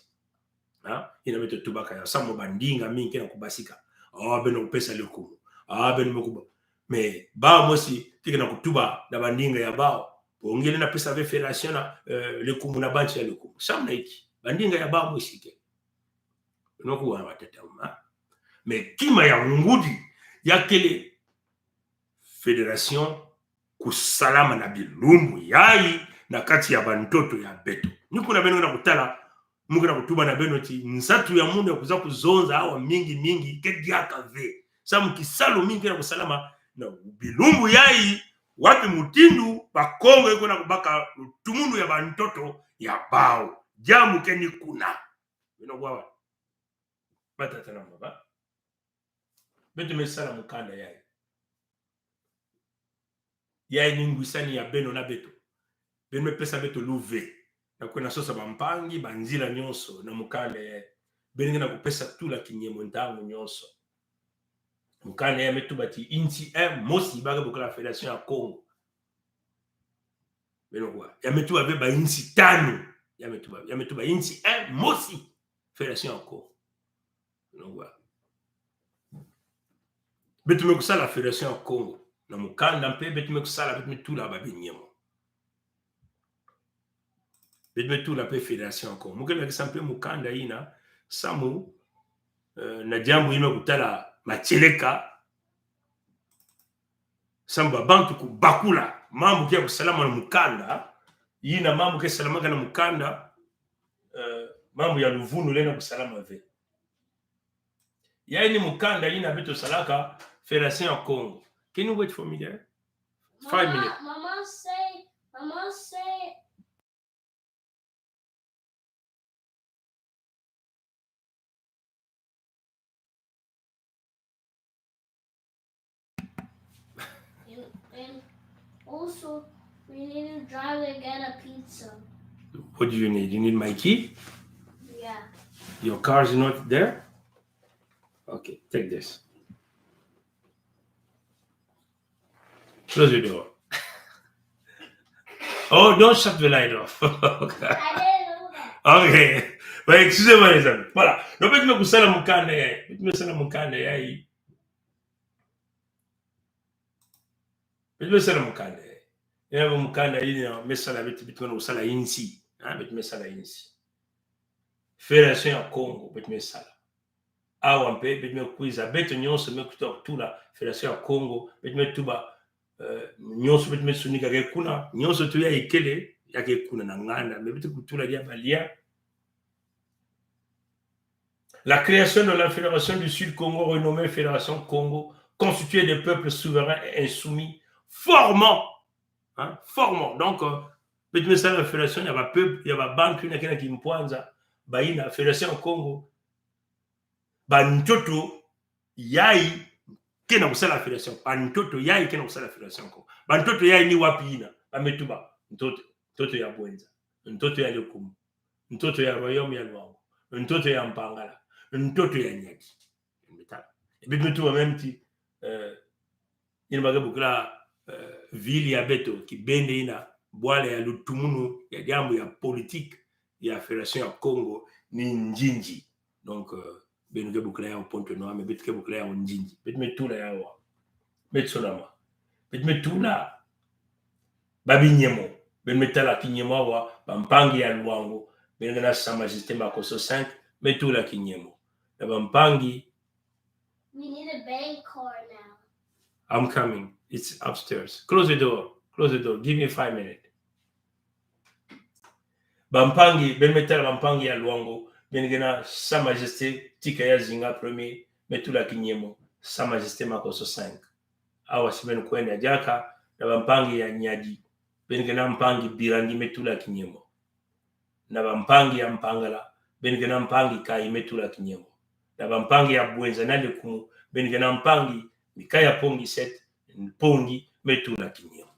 Ha? Yina beto tubaka yawu. Samu bandinga mingi ke na kubasika. Ah, beno kupesa lekumu. Ah, beno me kuba. Mais bawu mosi ti ke na kutuba na bandinga ya bawu. Bo ngiele na pesa ve fédération na, eh, lekumu na bantu ya lekumu. Samu na inki? Bandinga ya bawu mosi ke. Beno kuwa, batata, bamama. Mais kima ya ngudi ya kele fédération kusalama na bilumbu yayi na kati ya bantoto ya beto. Ni kuna beno na kutala, mu ke na kutuba na beno ti nsatu ya munu ya kwiza kuzonza awa mingi mingi ke diaka ve. Samu kisalu mingi ke na kusalama na bilumbu yayi, wapi mutindu Bakongo ye kwenda kubaka lutumunu ya bantoto ya bawu. Diambu ke ni kuna. Beno kuwa, batata na bamama. Beto me sala mukanda yayi. Yayi ni ngwisani ya beno na beto. Beno me pesa beto luve na kwenda sosa bampangi, banzila nyonso na mukanda yayi. Beno ke na kupesa tula kinyemo ntangu nyonso. Mukanda yayi me tuba ti insi, eh, mosi ba ke bokila Fédération ya Kongo. Beno kuwa. Ya me tuba ve ba insi tanu. Ya me tuba, ya me tuba insi, eh, mosi. Fédération ya Kongo. Beno kuwa. Beto me kusala Fédération ya Kongo na mukanda mpe beto me kusala, beto me tula ba binyemo. Beto me tula mpe Fédération ya Kongo. Mu ke na kisa mpe mukanda yina, samu, eh, na diambu yina kutala matieleka, samu ba bantu kubakula mambu ke ya kusalama na mukanda, yina mambu ke salamaka na mukanda, eh, mambu ya luvunu lenda kusalama ve. Yayi ni mukanda yina beto salaka Fédération ya Kongo. Can you wait for me there? Five minutes. Mama, Mama say, Mama say, And, and also, we need to drive to get a pizza. What do you need? You need my key? Yeah. Your car is not there? Okay, take this. Close the door. Oh, don't shut the light off. Okay. I didn't know that. Okay. But excusez-moi, les amis. Voilà. Donc, beto me kusala mukanda yayi. Beto me sala mukanda yayi. Beto me sala mukanda yayi. Ya mukanda yina me sala beto, beto me kusala insi. Ha, beto me sala insi. Fédération ya Kongo, beto me sala. Awa mpe, beto me kwiza, beto nyonso me kutu kutula Fédération ya Kongo, beto me tuba, eh, nyonso beto me sunika ke kuna, nyonso tu ya ikele, ya ke kuna na nganda, mais beto kutula dia balia. La création de la Fédération du Sud Kongo, renommée Fédération Kongo, constituée de peuples souverains et insoumis, formant, hein, formant. Donc, euh, beto me sala fédération ya ba peuple, ya ba bantu yina ke na kimpwanza, bayina Fédération Kongo, bantoto yayi ke na kusala fédération. Bantoto yayi ke na kusala Fédération Kongo. Bantoto yayi ni wapi yina? Ba me tuba ntoto, ntoto ya Bouenza, ntoto ya Lékoumou, ntoto ya Royaume ya Loango, ntoto ya Mpangala, ntoto ya Niari. Beto me tuba même ti, euh, yina ba ke bokila, euh, ville ya beto, kibende yina, bwala ya lutumunu ya diambu ya politique ya Fédération ya Kongo ni Ndjindji. Donc, euh, beno ke bokila yawu Pointe-Noire, mais beto ke bokila yawu Ndjindji. Beto me tula yawu. Beto sona ma. Beto me tula ba binyemo. Beno me tala kinyemo awa, bampangi ya Loango, beno ke na Sa Majesté Makosso cinq, me tula kinyemo. Na bampangi We need a bank card now. I'm coming. It's upstairs. Close the door. Close the door. Give me five minutes. Bampangi, beno me tala bampangi ya Loango, beno ke na Sa Majesté Tika ya Zinga premier, me tula kinyemo, Sa Majesté Makosso cinq. Awa si beno kwenda diaka, na bampangi ya Niari, beno ke na mpangi Birangi, me tula kinyemo. Na bampangi ya Mpangala, beno ke na mpangi Kayi, me tula kinyemo. Na bampangi ya Bouenza na Lékoumou, beno ke na mpangi Mikaya Pongi sept, Pongi, me tula kinyemo.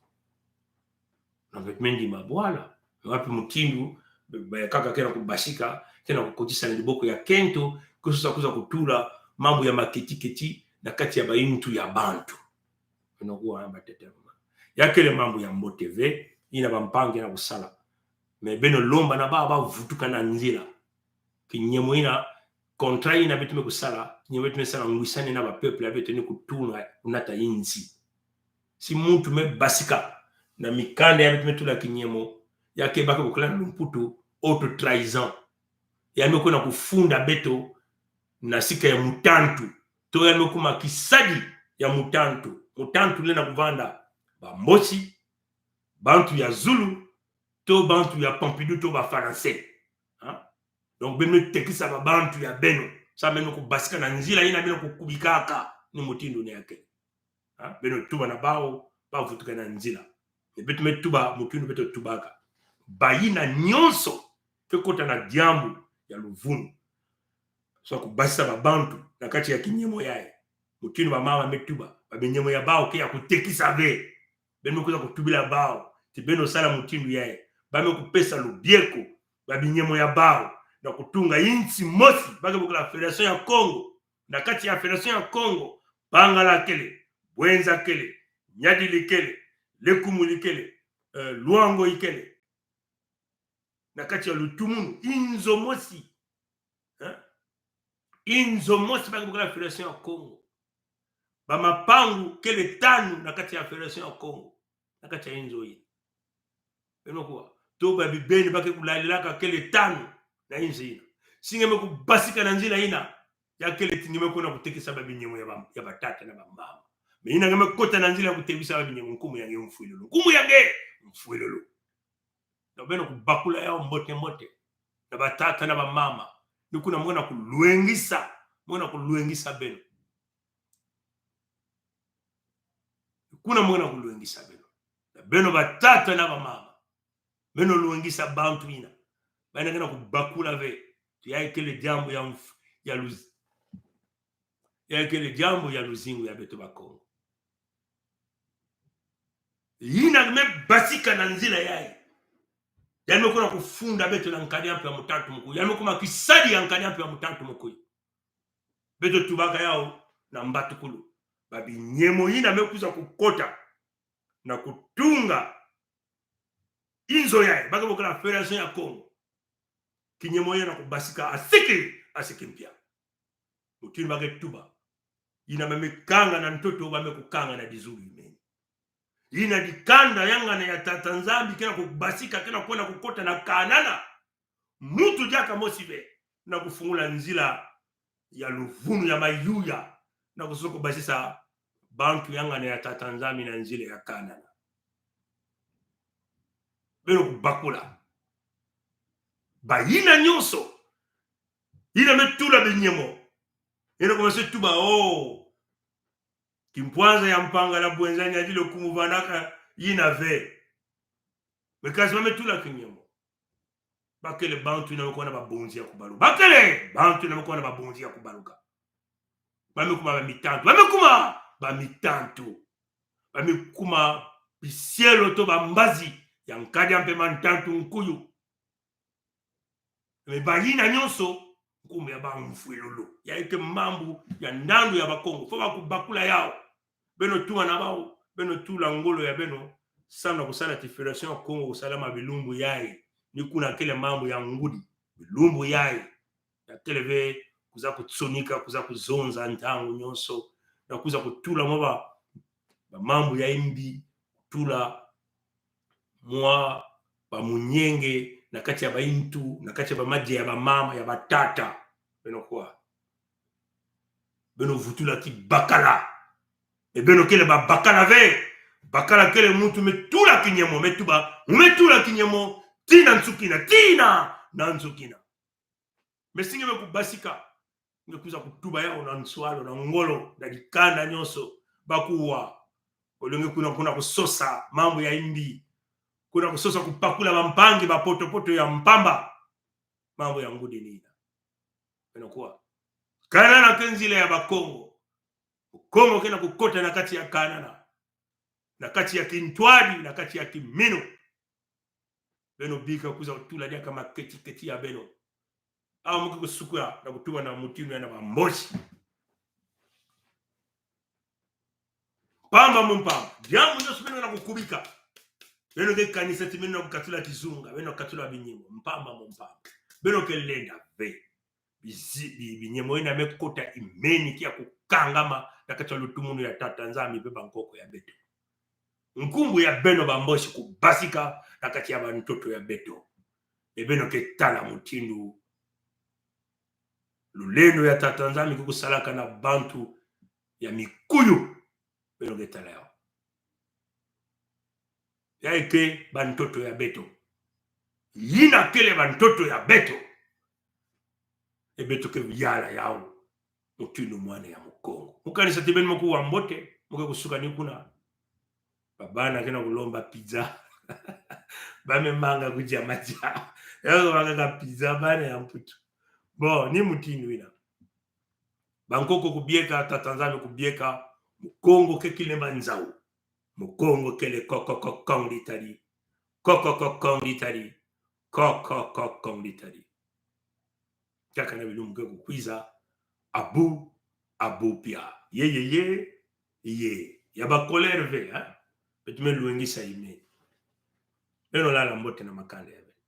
Na beto me ndima bwala, wapi mutindu ba, ba ya nkaka ke na kubasika, ke na kukotisa na diboko ya nkento, kusosa kwiza kutula mambu ya maketiketi na kati ya bayintu ya bantu. Beno kuwa, batata, bamama. Ya kele mambu ya mbote ve, yina bampangi na kusala. Mais beno lomba na bawu ba vutuka na nzila. Kinyemo yina, contrat yina beto me kusala, kinyemo beto me sala ngwisani na ba peuple ya beto ni kutuna, kunata yinsi. Si muntu me basika na mikanda ya beto me tula kinyemo, ya ke ba ke bokila na lumputu autotrahison. Ya me kwenda kufunda beto na sika ya mutantu. To ya me kuma kisadi ya mutantu. Mutantu lenda kuvanda ba Mbochi, bantu ya zulu, to bantu ya Pompidou, to ba Falanse. Ha? Donc, beno me tekisa ba bantu ya beno. Sa beno kubasika na nzila yina beno kukubikaka ni mutindu ni ya ke. Ha? Beno tuba na bawu, bawu vutuka na nzila. E beto me tuba mutindu beto tubaka. Bayina nyonso ke kota na diambu ya luvunu, sa kubasisa ba bantu na kati ya kinyemo yayi. Mutindu ba mama me tuba, ba binyemo ya bawu ke ya kutekisa ve. Beno me kwiza kutubila bawu ti beno sala mutindu yayi. Ba me kupesa lubieko ba binyemo ya bawu na kutunga yinsi mosi, ba ke bokila Fédération ya Kongo. Na kati ya Fédération ya Kongo, Mpangala kele, Bouenza kele, Niari kele, Lékoumou kele, eh, Loango kele. Na kati ya lutumunu, inzo mosi. Hein? Inzo mosi ba ke bokila Fédération ya Kongo. Ba mapangu kele tanu na kati ya Fédération ya Kongo. Na kati ya inzo yina. Beno kuwa. To ba bibeni ba ke kulalilaka kele tanu na inzo yina. Si nge me kubasika na nzila yina, ya kele ti nge me kwenda kutekisa ba binyemo ya ba, ya batata na bamama. Mais yina nge me kota na nzila ya kutekisa ba binyemo, nkumbu ya nge mfwilulu. Nkumbu ya nge mfwilulu. Donc beno kubakula yawu mbote mbote na batata na bamama. Ni kuna mu kwenda kulwengisa, mu kwenda kulwengisa beno. Ni kuna mu kwenda kulwengisa beno. Na beno batata na bamama, beno lwengisa bantu yina. Bayina ke na kubakula ve ti yayi kele diambu ya mf-, ya luz-, yayi kele diambu ya luzingu ya beto Bakongo. Yina me basika na nzila yayi, ya me kwenda kufunda beto na nkadi ya mpe ya mutantu mukuyu. Ya me kuma kisadi ya nkadi ya mpe ya mutantu mukuyu. Beto tubaka yawu na mbatukulu. Ba binyemo yina me kwiza kukota na kutunga inzo yayi ba ke bokila Fédération ya Kongo. Kinyemo yina kubasika asiki, asiki mpia. Mutindu ba ke tuba. Yina ba me kanga na ntoto, ba me kukanga na dizulu imeni. Yina dikanda ya ngana ya Tata Nzambi ke na kubasika, ke na kwenda kukota na Kanana. Muntu diaka mosi ve na kufungula nzila ya luvunu ya mayuya, na kusosa kubasisa bantu ya ngana ya Tata Nzambi na nzila ya Kanana. Beno kubakula. Bayina nyonso yina me tula binyemo, yina kuma se tuba, oh, kimpwanza ya Mpangala, Bouenza, Niari, Lékoumou vandaka yina ve. Mais kasi ba me tula kinyemo, ba kele bantu yina me kuwa na babonzi ya kubaluka. Ba kele bantu yina me kuwa na babonzi ya kubaluka. Ba me kuma bamitantu. Ba me kuma bamitantu. Ba me kuma bisielo to bambazi ya nkadi ya mpe mantantu nkuyu. Mais bayina nyonso, nkumbu ya bawu mfwilulu. Yayi ke mambu ya ndandu ya Bakongo. Faut ba kubakula yawu. Beno tuma na bawu, beno tula ngolo ya beno, samu na kusala ti Fédération ya Kongo kusalama bilumbu yayi. Ni kuna kele mambu ya ngudi bilumbu yayi. Ya kele ve kwiza kutsonika, kwiza kuzonza ntangu nyonso, na kwiza kutula mwa ba, ba mambu ya mbi, kutula mwa ba munyenge na kati ya bayintu, na kati ya bamadia ya bamama, ya batata. Beno kuwa. Beno vutula ti bakala. E beno kele babakala ve. Bakala kele muntu me tula kinyemo, me tuba, mu me tula kinyemo tii na nsukina, tii na nsukina. Mais si nge me kubasika, nge kwiza kutuba yawu na nswalo, na ngolo, na dikanda nyonso, ba kuwa. Au lieu nge kuna, kuna kusosa mambu ya mbi, kuna kusosa kupakula bampangi ba poto-poto ya mpamba. Mambu ya ngudi ni yina. Beno kuwa. Kanana ke nzila ya Bakongo. Kongo ke na kukota na kati ya Kanana, na kati ya kintwadi, na kati ya kiminu. Beno bika kwiza kutula diaka maketi-keti ya beno. Awu mu ke kusuka na kutuba na mutindu yina na Bamboshi. Mpamba mu mpamba. Diambu nyonso beno na kukubika, beno ke kanisa ti beno na kukatula kizunga, beno katula binyemo. Mpamba mu mpamba. Beno ke lenda ve. bizi-, bi-, binyemo yina me kota imeni kia kukangama na kati ya lutumunu ya Tata Nzambi mpe bankoko ya beto. Nkumbu ya beno Bamboshi kubasika na kati ya bantoto ya beto. E beno ke tala mutindu lulendo ya Tata Nzambi kukusalaka na bantu ya mikuyu. Beno ke tala yawu. Ya eke bantoto ya beto. Yina kele bantoto ya beto. E beto ke yala yawu mutindu mwana ya Mukongo. Mu kanisa ti beno mo kuwa mbote, mu ke kusuka ni kuna. Babana ke na kulomba pizza. Ba me manga kudia madia. Yako baka ka pizza bana ya Mputu. Bon, ni mutindu yina. Bankoko kubieka, Tata Nzambi kubieka, Mukongo ke kile manzau. Mukongo kele ko ko ko kong ditari. Ko ko ko kong ditari. Ko ko ko kong ditari. Kiakana bilumbu ke kukwiza, abu, abu pia. Ye, ye, ye, ye. Ya ba colère ve, ha? Beto me lwengisa ime. Beno lala mbote na makanda ya beno.